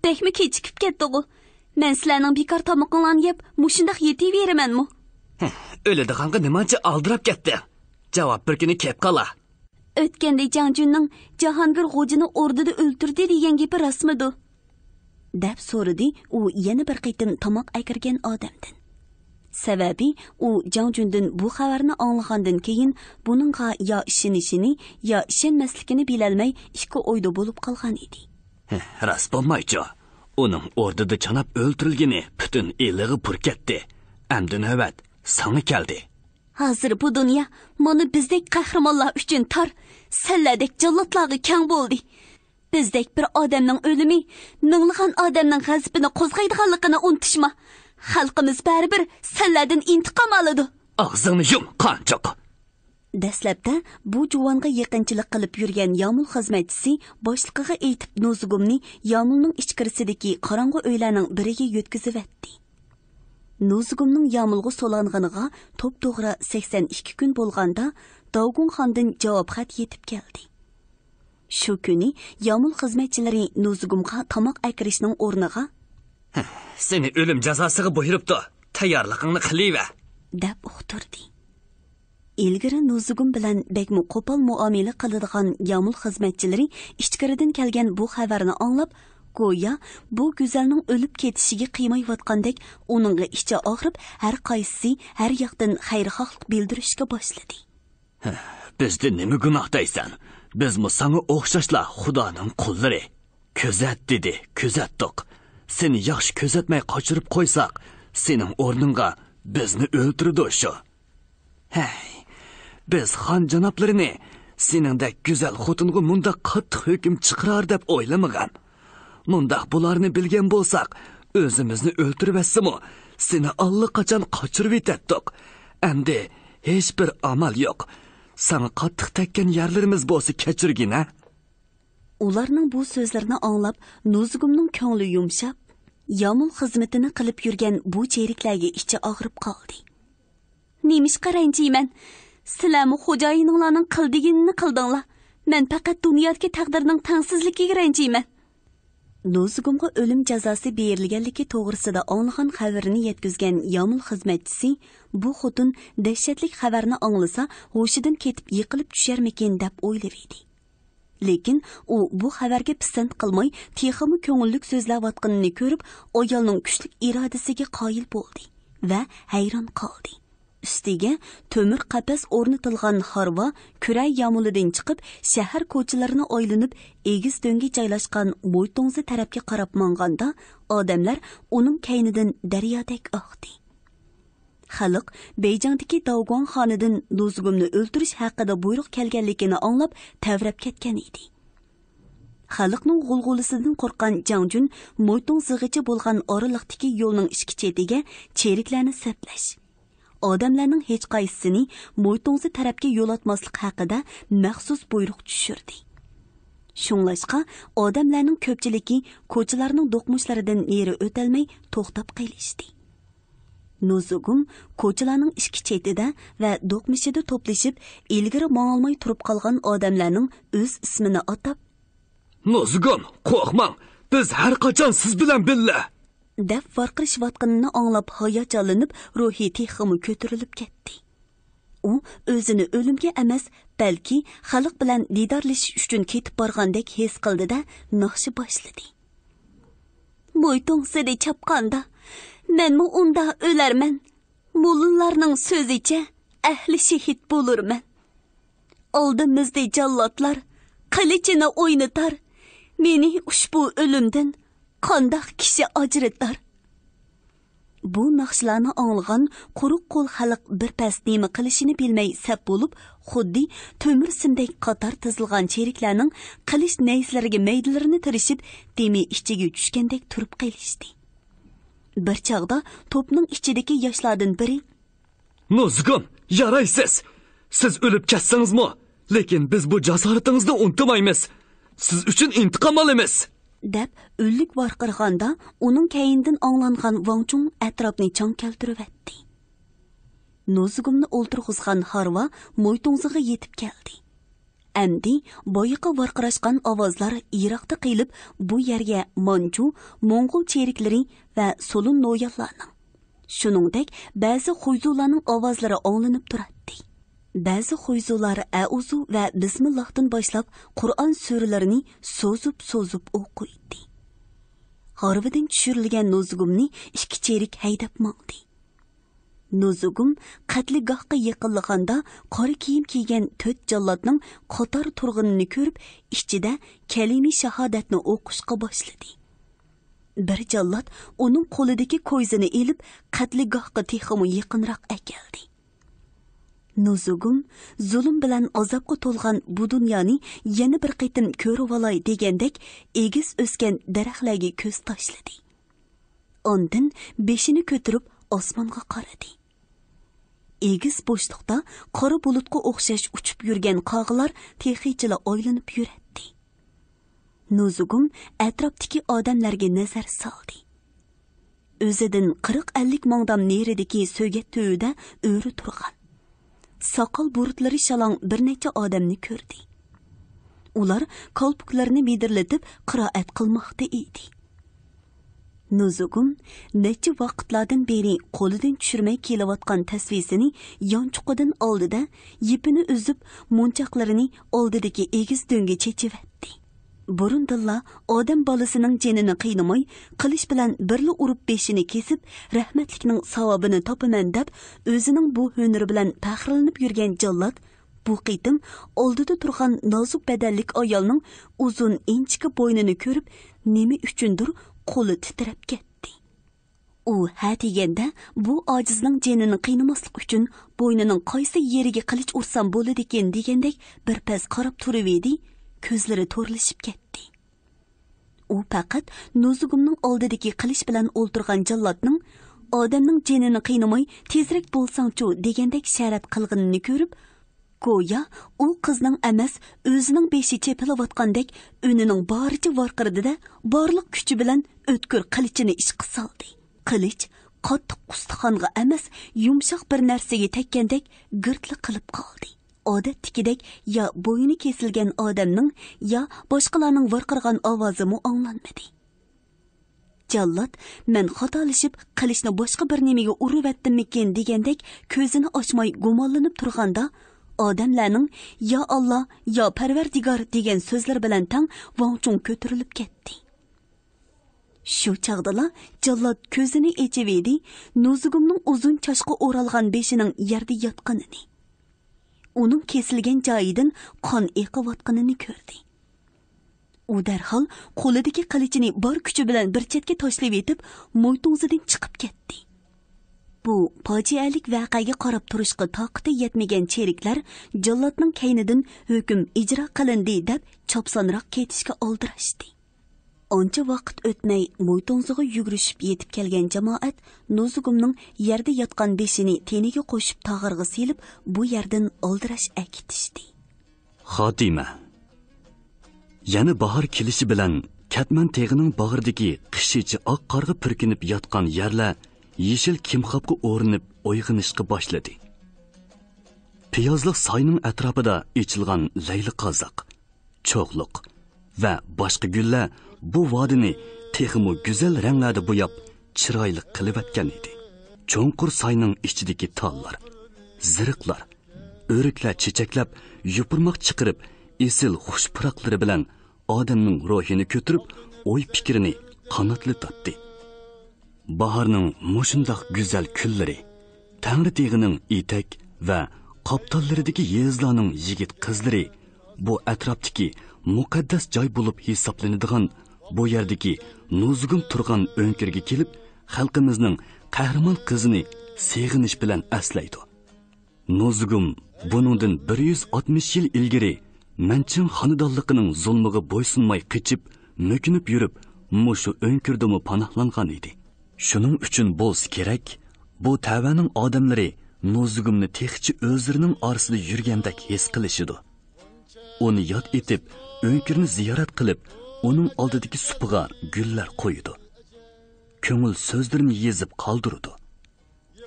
بەكمۇ كېچىكىپ كەتتىغۇ. مەن سىلەرنىڭ بىكار تامىقىڭلارنى يەپ، مۇشۇنداق يېتىۋېرىمەنمۇ؟ ھە، ئۆلىدىغانغا نېمانچە ئالدىراپ كەتتى. جاۋاب بىر كۈنى كېلىپ قالا. ئۆتكەندە جاڭجۈننىڭ جاھانگىر غوجىنى ئوردىدا ئۆلتۈردى دېگەن گېپى راستمىدۇ؟ دەپ سورىدى ئۇ يەنە بىر قېتىم تاماق ئەكىرگەن ئادەمدىن. سەۋەبى، ئۇ جاڭجۈندىن بۇ خەۋەرنى ئاڭلىغاندىن كېيىن، بۇنىڭغا يا ئىشىنىشىنى، يا ئىشەنمەسلىكىنى بىلەلمەي، ئىككى ئويدا بولۇپ قالغان ئىدى. ھە، راست بولمايچۇ. ئۇنىڭ ئوردىدا چاناپ ئۆلتۈرۈلگىنى پۈتۈن ئىلىغا پۇر كەتتى. ئەمدى نۆۋەت ساڭا كەلدى. ھازىر بۇ دۇنيا مانا بىزدەك قەھرىمانلار ئۈچۈن تار، سەنلەردەك جاللاتلارغا كەڭ بولدى. بىزدەك بىر ئادەمنىڭ ئۆلۈمى مىڭلىغان ئادەمنىڭ غەزىپىنى قوزغايدىغانلىقىنى ئۇنتۇشما. خەلقىمىز بەرىبىر سەنلەردىن ئىنتىقام ئالىدۇ. ئاغزىڭنى يۇم، قانچۇق! دەسلەپتە بۇ جۇۋانغا يېقىنچىلىق قىلىپ يۈرگەن يامۇل خىزمەتچىسى باشلىقىغا ئېيتىپ، نۇزۇگۇمنى يامۇلنىڭ ئىچكىرىسىدىكى قاراڭغۇ ئۆيلەرنىڭ بىرىگە يۆتكىزىۋەتتى. نۇزۇگۇمنىڭ يامۇلغا سولانغىنىغا توپتوغرا سەكسەن ئىككى كۈن بولغاندا، داۋگۇڭخاندىن جاۋاب خەت يېتىپ كەلدى. شۇ كۈنى يامۇل خىزمەتچىلىرى نۇزۇگۇمغا تاماق ئەكىرىشنىڭ ئورنىغا، سېنى ئۆلۈم جازاسىغا بۇيرۇپتۇ، تەييارلىقىڭنى قىلىۋەر، دەپ ئۇقتۇردى. ئىلگىرى نۇزۇگۇم بىلەن بەكمۇ قوپال مۇئامىلە قىلىدىغان يامۇل خىزمەتچىلىرى ئىچكىرىدىن كەلگەن بۇ خەۋەرنى ئاڭلاپ، گويا بۇ گۈزەلنىڭ ئۆلۈپ كېتىشىگە قىيمايۋاتقاندەك، ئۇنىڭغا ئىچى ئاغرىپ، ھەر قايسىسى ھەر ياقتىن خەيرخاھلىق بىلدۈرۈشكە باشلىدى. بىزدە نېمە گۇناھ دەيسەن؟ بىزمۇ ساڭا ئوخشاشلا خۇدانىڭ قۇللىرى. كۆزەت دېدى، كۆزەتتۇق. سېنى ياخشى كۆزەتمەي قاچۇرۇپ قويساق، سېنىڭ ئورنۇڭغا بىزنى ئۆلتۈرىدۇ شۇ. ھەي، بىز خان جانابلىرىنى سېنىڭدەك گۈزەل خوتۇنغا مۇنداق قاتتىق ھۆكۈم چىقىرار دەپ ئويلىمىغان. مۇنداق بۇلارنى بىلگەن بولساق، ئۆزىمىزنى ئۆلتۈرۈۋەتسىمۇ، سېنى ئاللىقاچان قاچۇرۇۋېتەتتۇق. ئەمدى ھېچبىر ئامال يوق. ساڭا قاتتىق تەگكەن يەرلىرىمىز بولسا كەچۈرگىنە. ئۇلارنىڭ بۇ سۆزلىرىنى ئاڭلاپ، نۇزۇگۇمنىڭ كۆڭلى يۇمشاپ، يامۇل خىزمىتىنى قىلىپ يۈرگەن بۇ چېرىكلەرگە ئىچى ئاغرىپ قالدى. نېمىشقا رەنجىيمەن؟ سىلەرمۇ خوجايىنىڭلارنىڭ قىل دېگىنىنى قىلدىڭلار. مەن پەقەت دۇنيادىكى تەقدىرنىڭ تەڭسىزلىكىگە رەنجىيمەن. نۇزۇگۇمغا ئۆلۈم جازاسى بېرىلگەنلىكى توغرىسىدا ئاڭلىغان خەۋىرىنى يەتكۈزگەن يامۇل خىزمەتچىسى، بۇ خوتۇن دەھشەتلىك خەۋەرنى ئاڭلىسا، ھوشىدىن كېتىپ يىقىلىپ چۈشەرمىكىن دەپ ئويلىۋىدى. لېكىن ئۇ بۇ خەۋەرگە پىسەنت قىلماي، تېخىمۇ كۆڭۈللۈك سۆزلەۋاتقىنىنى كۆرۈپ، ئايالنىڭ كۈچلۈك ئىرادىسىگە قايىل بولدى ۋە ھەيران قالدى. ئۈستىگە تۆمۈر قەپەس ئورنىتىلغان ھارۋا كۈرە يامۇلىدىن چىقىپ، شەھەر كوچىلىرىنى ئايلىنىپ، ئېگىز دۆڭگە جايلاشقان مويتوڭزى تەرەپكە قاراپ ماڭغاندا، ئادەملەر ئۇنىڭ كەينىدىن دەريادەك ئاقتى. خەلق بېيجىڭدىكى داۋگۇاڭ خانىدىن نۇزۇگۇمنى ئۆلتۈرۈش ھەققىدە بۇيرۇق كەلگەنلىكىنى ئاڭلاپ، تەۋرەپ كەتكەن ئىدى. خەلقنىڭ غۇلغۇلىسىدىن قورققان جاڭجۈن مويتوڭزىغىچە بولغان ئارىلىقتىكى يولنىڭ ئىككى چېتىگە چېرىكلەرنى سەپلەش، ئادەملەرنىڭ ھېچقايسىسىنى مويتوڭزى تەرەپكە يولاتماسلىق ھەققىدە مەخسۇس بۇيرۇق چۈشۈردى. شۇڭلاشقا، ئادەملەرنىڭ كۆپچىلىكى كوچىلارنىڭ دوقمۇشلىرىدىن نېرى ئۆتەلمەي توختاپ قېلىشتى. نۇزۇگۇم كوچىلارنىڭ ئىككى چېتىدە ۋە دوقمۇشىدا توپلىشىپ، ئىلگىرى ماڭالماي تۇرۇپ قالغان ئادەملەرنىڭ ئۆز ئىسمىنى ئاتاپ، نۇزۇگۇم، قورقماڭ، بىز ھەر قاچان سىز بىلەن بىللە! دەپ ۋارقىرىشىۋاتقىنىنى ئاڭلاپ ھاياجانلىنىپ، روھى تېخىمۇ كۆتۈرۈلۈپ كەتتى. ئۇ ئۆزىنى ئۆلۈمگە ئەمەس، بەلكى خەلق بىلەن دىدارلىشىش ئۈچۈن كېتىپ بارغاندەك ھېس قىلدى-دە، ناخشا باشلىدى. مويتوڭزىنى چاپقاندا، مەنمۇ ئۇندا ئۆلەرمەن. موللىلارنىڭ سۆزىچە، ئەھلى شېھىت بولۇرمەن. ئالدىمىزدا جاللاتلار قىلىچىنى ئوينىتار، مېنى ئۇشبۇ ئۆلۈمدىن قانداق كىشى ئاجرىتار؟ بۇ ناخشىلارنى ئاڭلىغان قۇرۇق قول خەلق بىر پەس نېمە قىلىشىنى بىلمەي سەپ بولۇپ، خۇددى تۆمۈر سىمدەك قاتار تىزىلغان چېرىكلەرنىڭ قىلىچ نەيزىلىرىگە مەيدىلىرىنى تىرىشىپ، دېمى ئىچىگە چۈشكەندەك تۇرۇپ قېلىشتى. بىر چاغدا توپنىڭ ئىچىدىكى ياشلاردىن بىرى، نۇزۇگۇم، يارايسىز! سىز ئۆلۈپ كەتسىڭىزمۇ، لېكىن بىز بۇ جاسارىتىڭىزنى ئۇنتۇمايمىز. سىز ئۈچۈن ئىنتىقام ئالىمىز! دەپ ئۈنلۈك ۋارقىرىغاندا، ئۇنىڭ كەينىدىن ئاڭلانغان ۋاڭچۇڭ ئەتراپنى چاڭ كەلتۈرۈۋەتتى. نۇزۇگۇمنى ئولتۇرغۇزغان ھارۋا مويتوڭزىغا يېتىپ كەلدى. ئەمدى بايىقى ۋارقىراشقان ئاۋازلار يىراقتا قېلىپ، بۇ يەرگە مانجۇ، موڭغۇل چېرىكلىرى ۋە سولۇن نويانلارنىڭ، شۇنىڭدەك بەزى خۇيزۇلارنىڭ ئاۋازلىرى ئاڭلىنىپ تۇراتتى. بەزى خۇيزۇلار ئەئۇزۇ ۋە بىسمىللاھتىن باشلاپ قۇرئان سۈرىلىرىنى سوزۇپ-سوزۇپ ئوقۇيتتى. ھارۋىدىن چۈشۈرۈلگەن نۇزۇگۇمنى ئىككى چېرىك ھەيدەپ ماڭدى. نۇزۇگۇم قەتلىگاھقا يېقىنلىغاندا، قارا كىيىم كىيگەن تۆت جاللاتنىڭ قاتار تۇرغىنىنى كۆرۈپ، ئىچىدە كەلىمە شاھادەتنى ئوقۇشقا باشلىدى. بىر جاللات ئۇنىڭ قولىدىكى كويزىنى ئېلىپ، قەتلىگاھقا تېخىمۇ يېقىنراق ئەكەلدى. نۇزۇگۇم زۇلۇم بىلەن ئازابقا تولغان بۇ دۇنيانى يەنە بىر قېتىم كۆرۈۋالاي دېگەندەك، ئېگىز ئۆسكەن دەرەخلەرگە كۆز تاشلىدى. ئاندىن بېشىنى كۆتۈرۈپ ئاسمانغا قارىدى. ئېگىز بوشلۇقتا قارا بۇلۇتقا ئوخشاش ئۇچۇپ يۈرگەن قاغىلار تېخىچىلا ئايلىنىپ يۈرەتتى. نوزۇگۇم ئەتراپتىكى ئادەملەرگە نەزەر سالدى. ئۆزىدىن قىرىق ئەللىك ماڭدام نېرىدىكى سۆگەت تۈۋىدە ئۆرە تۇرغان، ساقال بۇرۇتلىرى شالاڭ بىر نەچچە ئادەمنى كۆردى. ئۇلار كالپۇكلىرىنى مىدىرلىتىپ قىرائەت قىلماقتا ئىدى. نوزۇگۇم نەچچە ۋاقىتلاردىن بېرى قولىدىن چۈشۈرمەي كېلىۋاتقان تەسۋىسىنى يانچۇقىدىن ئالدى-دە، يىپىنى ئۈزۈپ، مونچاقلىرىنى ئالدىدىكى ئېگىز دۆڭگە چېچىۋەتتى. بۇرۇندىنلا ئادەم بالىسىنىڭ جېنىنى قىينىماي، قىلىچ بىلەن بىرلا ئۇرۇپ بېشىنى كېسىپ، رەھمەتلىكنىڭ ساۋابىنى تاپىمەن دەپ، ئۆزىنىڭ بۇ ھۈنىرى بىلەن پەخىرلىنىپ يۈرگەن جاللات بۇ قېتىم ئالدىدا تۇرغان نازۇك بەدەنلىك ئايالنىڭ ئۇزۇن ئىنچىكە بوينىنى كۆرۈپ، نېمە ئۈچۈندۇر قولى تىترەپ كەتتى. ئۇ ھە دېگەندە، بۇ ئاجىزنىڭ جېنىنى قىينىماسلىق ئۈچۈن، بوينىنىڭ قايسى يېرىگە قىلىچ ئۇرسام بولىدىكىن دېگەندەك بىر پەس قاراپ تۇرۇۋىدى، كۆزلىرى تورلىشىپ كەتتى. ئۇ پەقەت نوزۇگۇمنىڭ ئالدىدىكى قىلىچ بىلەن ئولتۇرغان جاللاتنىڭ، ئادەمنىڭ جېنىنى قىينىماي، تېزرەك بولساڭچۇ دېگەندەك شەرەت قىلغىنىنى كۆرۈپ، گويا ئۇ قىزنىڭ ئەمەس، ئۆزىنىڭ بېشى چېپىلىۋاتقاندەك ئۈنىنىڭ بارىچە ۋارقىرىدى-دە، بارلىق كۈچى بىلەن ئۆتكۈر قىلىچىنى ئىشقا سالدى. قىلىچ قاتتىق ئۇستىخانغا ئەمەس، يۇمشاق بىر نەرسىگە تەگكەندەك گىرتلا قىلىپ قالدى. ئادەتتىكىدەك يا بوينى كېسىلگەن ئادەمنىڭ، يا باشقىلارنىڭ ۋارقىرىغان ئاۋازىمۇ ئاڭلانمىدى. جاللات، مەن خاتالىشىپ، قىلىچنى باشقا بىر نېمىگە ئۇرۇۋەتتىممىكىن دېگەندەك كۆزىنى ئاچماي گۇمانلىنىپ تۇرغاندا، ئادەملەرنىڭ يا ئاللا، يا پەرۋەردىگار دېگەن سۆزلىرى بىلەن تەڭ ۋاڭچۇڭ كۆتۈرۈلۈپ كەتتى. شۇ چاغدىلا جاللات كۆزىنى ئېچىۋىدى، نوزۇگۇمنىڭ ئۇزۇن چاچقا ئورالغان بېشىنىڭ يەردە ياتقىنىنى، ئۇنىڭ كېسىلگەن جايىدىن قان ئېقىۋاتقىنىنى كۆردى. ئۇ دەرھال قولىدىكى قىلىچىنى بار كۈچى بىلەن بىر چەتكە تاشلىۋېتىپ، مويتوڭزىدىن چىقىپ كەتتى. بۇ پاجىئەلىك ۋەقەگە قاراپ تۇرۇشقا تاقىتى يەتمىگەن چېرىكلەر جاللاتنىڭ كەينىدىن ھۆكۈم ئىجرا قىلىندى دەپ چاپسانراق كېتىشكە ئالدىراشتى. ئانچە ۋاقىت ئۆتمەي، مويتوڭزىغا يۈگۈرۈشۈپ يېتىپ كەلگەن جامائەت نوزۇگۇمنىڭ يەردە ياتقان بېشىنى تېنىگە قوشۇپ تاغارغا سېلىپ، بۇ يەردىن ئالدىراش ئەكېتىشتى. خاتىمە. يەنە باھار كېلىشى بىلەن كەتمەن تېغىنىڭ باغرىدىكى قىشىچە ئاق قارغا پۈركىنىپ ياتقان يەرلەر يېشىل كىمخاپقا ئورىنىپ ئويغىنىشقا باشلىدى. پىيازلىق ساينىڭ ئەتراپىدا ئېچىلغان لەيلى قازاق، چوغلۇق ۋە باشقا گۈللەر بۇ ۋادىنى تېخىمۇ گۈزەل رەڭلەردە بوياپ، چىرايلىق قىلىۋەتكەن ئىدى. چوڭقۇر ساينىڭ ئىچىدىكى تاللار، زىرىقلار، ئۆرۈكلەر چېچەكلەپ، يوپۇرماق چىقىرىپ، ئېسىل خۇش پۇراقلىرى بىلەن ئادەمنىڭ روھىنى كۆتۈرۈپ، ئوي پىكرىنى قاناتلىتاتتى. باھارنىڭ مۇشۇنداق گۈزەل كۈنلىرى، تەڭرىتېغىنىڭ ئېتەك ۋە قاپتاللىرىدىكى يېزىلارنىڭ يىگىت قىزلىرى بۇ ئەتراپتىكى مۇقەددەس جاي بولۇپ ھېسابلىنىدىغان بۇ يەردىكى نوزۇگۇم تۇرغان ئۆڭكۈرگە كېلىپ، خەلقىمىزنىڭ قەھرىمان قىزىنى سېغىنىش بىلەن ئەسلەيدۇ. نوزۇگۇم بۇنىڭدىن بىر يۈز ئاتمىش يىل ئىلگىرى مەنچىڭ خانىدانلىقىنىڭ زۇلمىغا بويسۇنماي قېچىپ، مۆكۈنۈپ يۈرۈپ، مۇشۇ ئۆڭكۈردىمۇ پاناھلانغان ئىدى. شۇنىڭ ئۈچۈن بولسا كېرەك، بۇ تەۋەنىڭ ئادەملىرى نوزۇگۇمنى تېخىچە ئۆزلىرىنىڭ ئارىسىدا يۈرگەندەك ھېس قىلىشىدۇ. ئۇنى ياد ئېتىپ، ئۆڭكۈرنى زىيارەت قىلىپ، ئۇنىڭ ئالدىدىكى سۇپىغا گۈللەر قويىدۇ. كۆڭۈل سۆزلىرىنى يېزىپ قالدۇرىدۇ.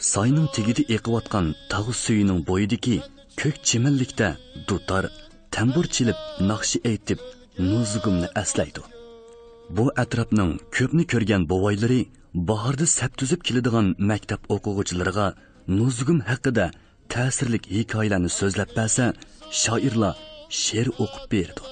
ساينىڭ تېگىدە ئېقىۋاتقان تاغ سۈيىنىڭ بويىدىكى كۆك چىمەنلىكتە دۇتار، تەمبۇر چېلىپ، ناخشا ئېيتىپ، نوزۇگۇمنى ئەسلەيدۇ. بۇ ئەتراپنىڭ كۆپنى كۆرگەن بوۋايلىرى باھاردا سەپ تۈزۈپ كېلىدىغان مەكتەپ ئوقۇغۇچىلىرىغا نوزۇگۇم ھەققىدە تەسىرلىك ھېكايىلەرنى سۆزلەپ بەرسە، شائىرلار شېئىر ئوقۇپ بېرىدۇ.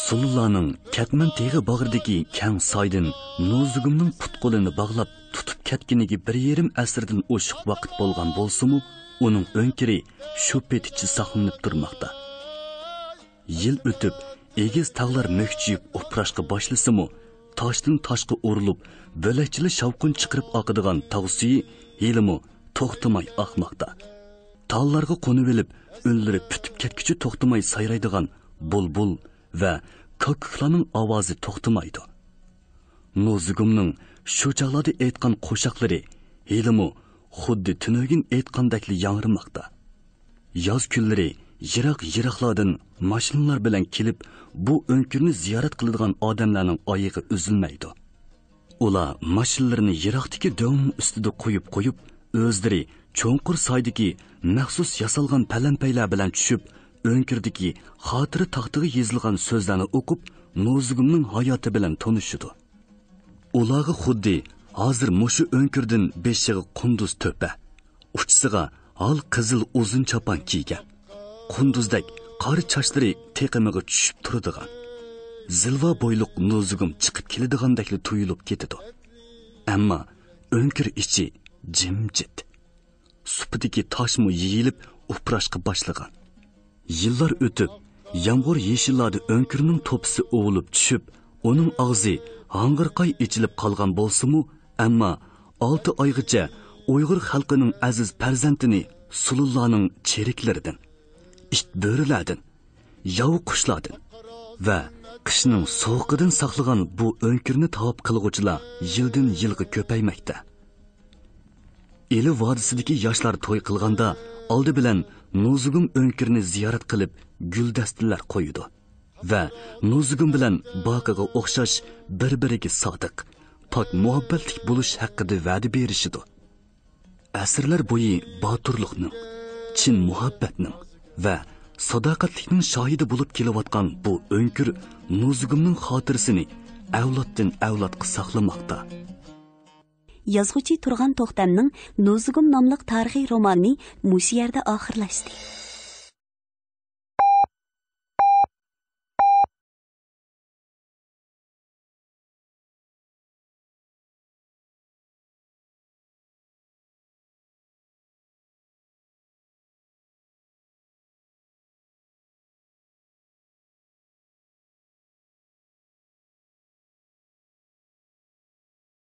سۇلۇلارنىڭ كەتمەن تېغى باغرىدىكى كەڭ سايدىن نوزۇگۇمنىڭ پۇت-قولىنى باغلاپ تۇتۇپ كەتكىنىگە بىر يېرىم ئەسىردىن ئوشۇق ۋاقىت بولغان بولسىمۇ، ئۇنىڭ ئۆڭكۈرى شۇ پېتىچە ساقلىنىپ تۇرماقتا. يىل ئۆتۈپ، ئېگىز تاغلار مۈكچىيىپ ئۇپراشقا باشلىسىمۇ، تاشتىن تاشقا ئۇرۇلۇپ، بۆلەكچىلا شاۋقۇن چىقىرىپ ئاقىدىغان تاغ سۈيى ھېلىمۇ توختىماي ئاقماقتا. تاللارغا قونۇۋېلىپ، ئۈنلىرى پۈتۈپ كەتكۈچە توختىماي سايرايدىغان بۇلبۇل ۋە كاككۇكلارنىڭ ئاۋازى توختىمايدۇ. نوزۇگۇمنىڭ شۇ چاغلاردا ئېيتقان قوشاقلىرى ھېلىمۇ خۇددى تۈنۈگۈن ئېيتقاندەكلا ياڭرىماقتا. ياز كۈنلىرى يىراق-يىراقلاردىن ماشىنىلار بىلەن كېلىپ، بۇ ئۆڭكۈرنى زىيارەت قىلىدىغان ئادەملەرنىڭ ئايىغى ئۈزۈلمەيدۇ. ئۇلار ماشىنىلىرىنى يىراقتىكى دۆڭنىڭ ئۈستىدە قويۇپ قويۇپ، ئۆزلىرى چوڭقۇر سايدىكى مەخسۇس ياسالغان پەلەمپەيلەر بىلەن چۈشۈپ، ئۆڭكۈردىكى خاتىرە تاختىغا يېزىلغان سۆزلەرنى ئوقۇپ، نوزۇگۇمنىڭ ھاياتى بىلەن تونۇشىدۇ. ئۇلارغا خۇددى ھازىر مۇشۇ ئۆڭكۈردىن بېشىغا قۇندۇز تۆپە، ئۇچىسىغا ھال قىزىل ئۇزۇن چاپان كىيگەن، قۇندۇزدەك قارا چاچلىرى تېقىمىغا چۈشۈپ تۇرىدىغان، زىلۋا بويلۇق نوزۇگۇم چىقىپ كېلىدىغاندەكلا تۇيۇلۇپ كېتىدۇ. ئەمما ئۆڭكۈر ئىچى جىمجىت. سۇپىدىكى تاشمۇ يېيىلىپ ئۇپراشقا باشلىغان. يىللار ئۆتۈپ، يامغۇر يېشىللاردا ئۆڭكۈرنىڭ توپىسى ئوۋۇلۇپ چۈشۈپ، ئۇنىڭ ئاغزى ھاڭغىرقاي ئېچىلىپ قالغان بولسىمۇ، ئەمما ئالتە ئايغىچە ئۇيغۇر خەلقىنىڭ ئەزىز پەرزەنتىنى سۇلۇللارنىڭ چېرىكلىرىدىن، ئىت بۆرىلەردىن، ياۋا قۇشلاردىن ۋە قىشنىڭ سوغۇقىدىن ساقلىغان بۇ ئۆڭكۈرنى تاۋاپ قىلغۇچىلار يىلدىن يىلغا كۆپەيمەكتە. ئىلى ۋادىسىدىكى ياشلار توي قىلغاندا، ئالدى بىلەن نوزۇگۇم ئۆڭكۈرنى زىيارەت قىلىپ، گۈلدەستىلەر قويىدۇ ۋە نوزۇگۇم بىلەن باقىغا ئوخشاش بىر-بىرىگە سادىق، پاك مۇھەببەتلىك بولۇش ھەققىدە ۋەدە بېرىشىدۇ. ئەسىرلەر بويى باتۇرلۇقنىڭ، چىن مۇھەببەتنىڭ ۋە ساداقەتلىكنىڭ شاھىدى بولۇپ كېلىۋاتقان بۇ ئۆڭكۈر نوزۇگۇمنىڭ خاتىرىسىنى ئەۋلادتىن ئەۋلادقا ساقلىماقتا. يازغۇچى تۇرغان توختەمنىڭ نوزۇگۇم ناملىق تارىخىي رومانى مۇشۇ يەردە ئاخىرلاشتى.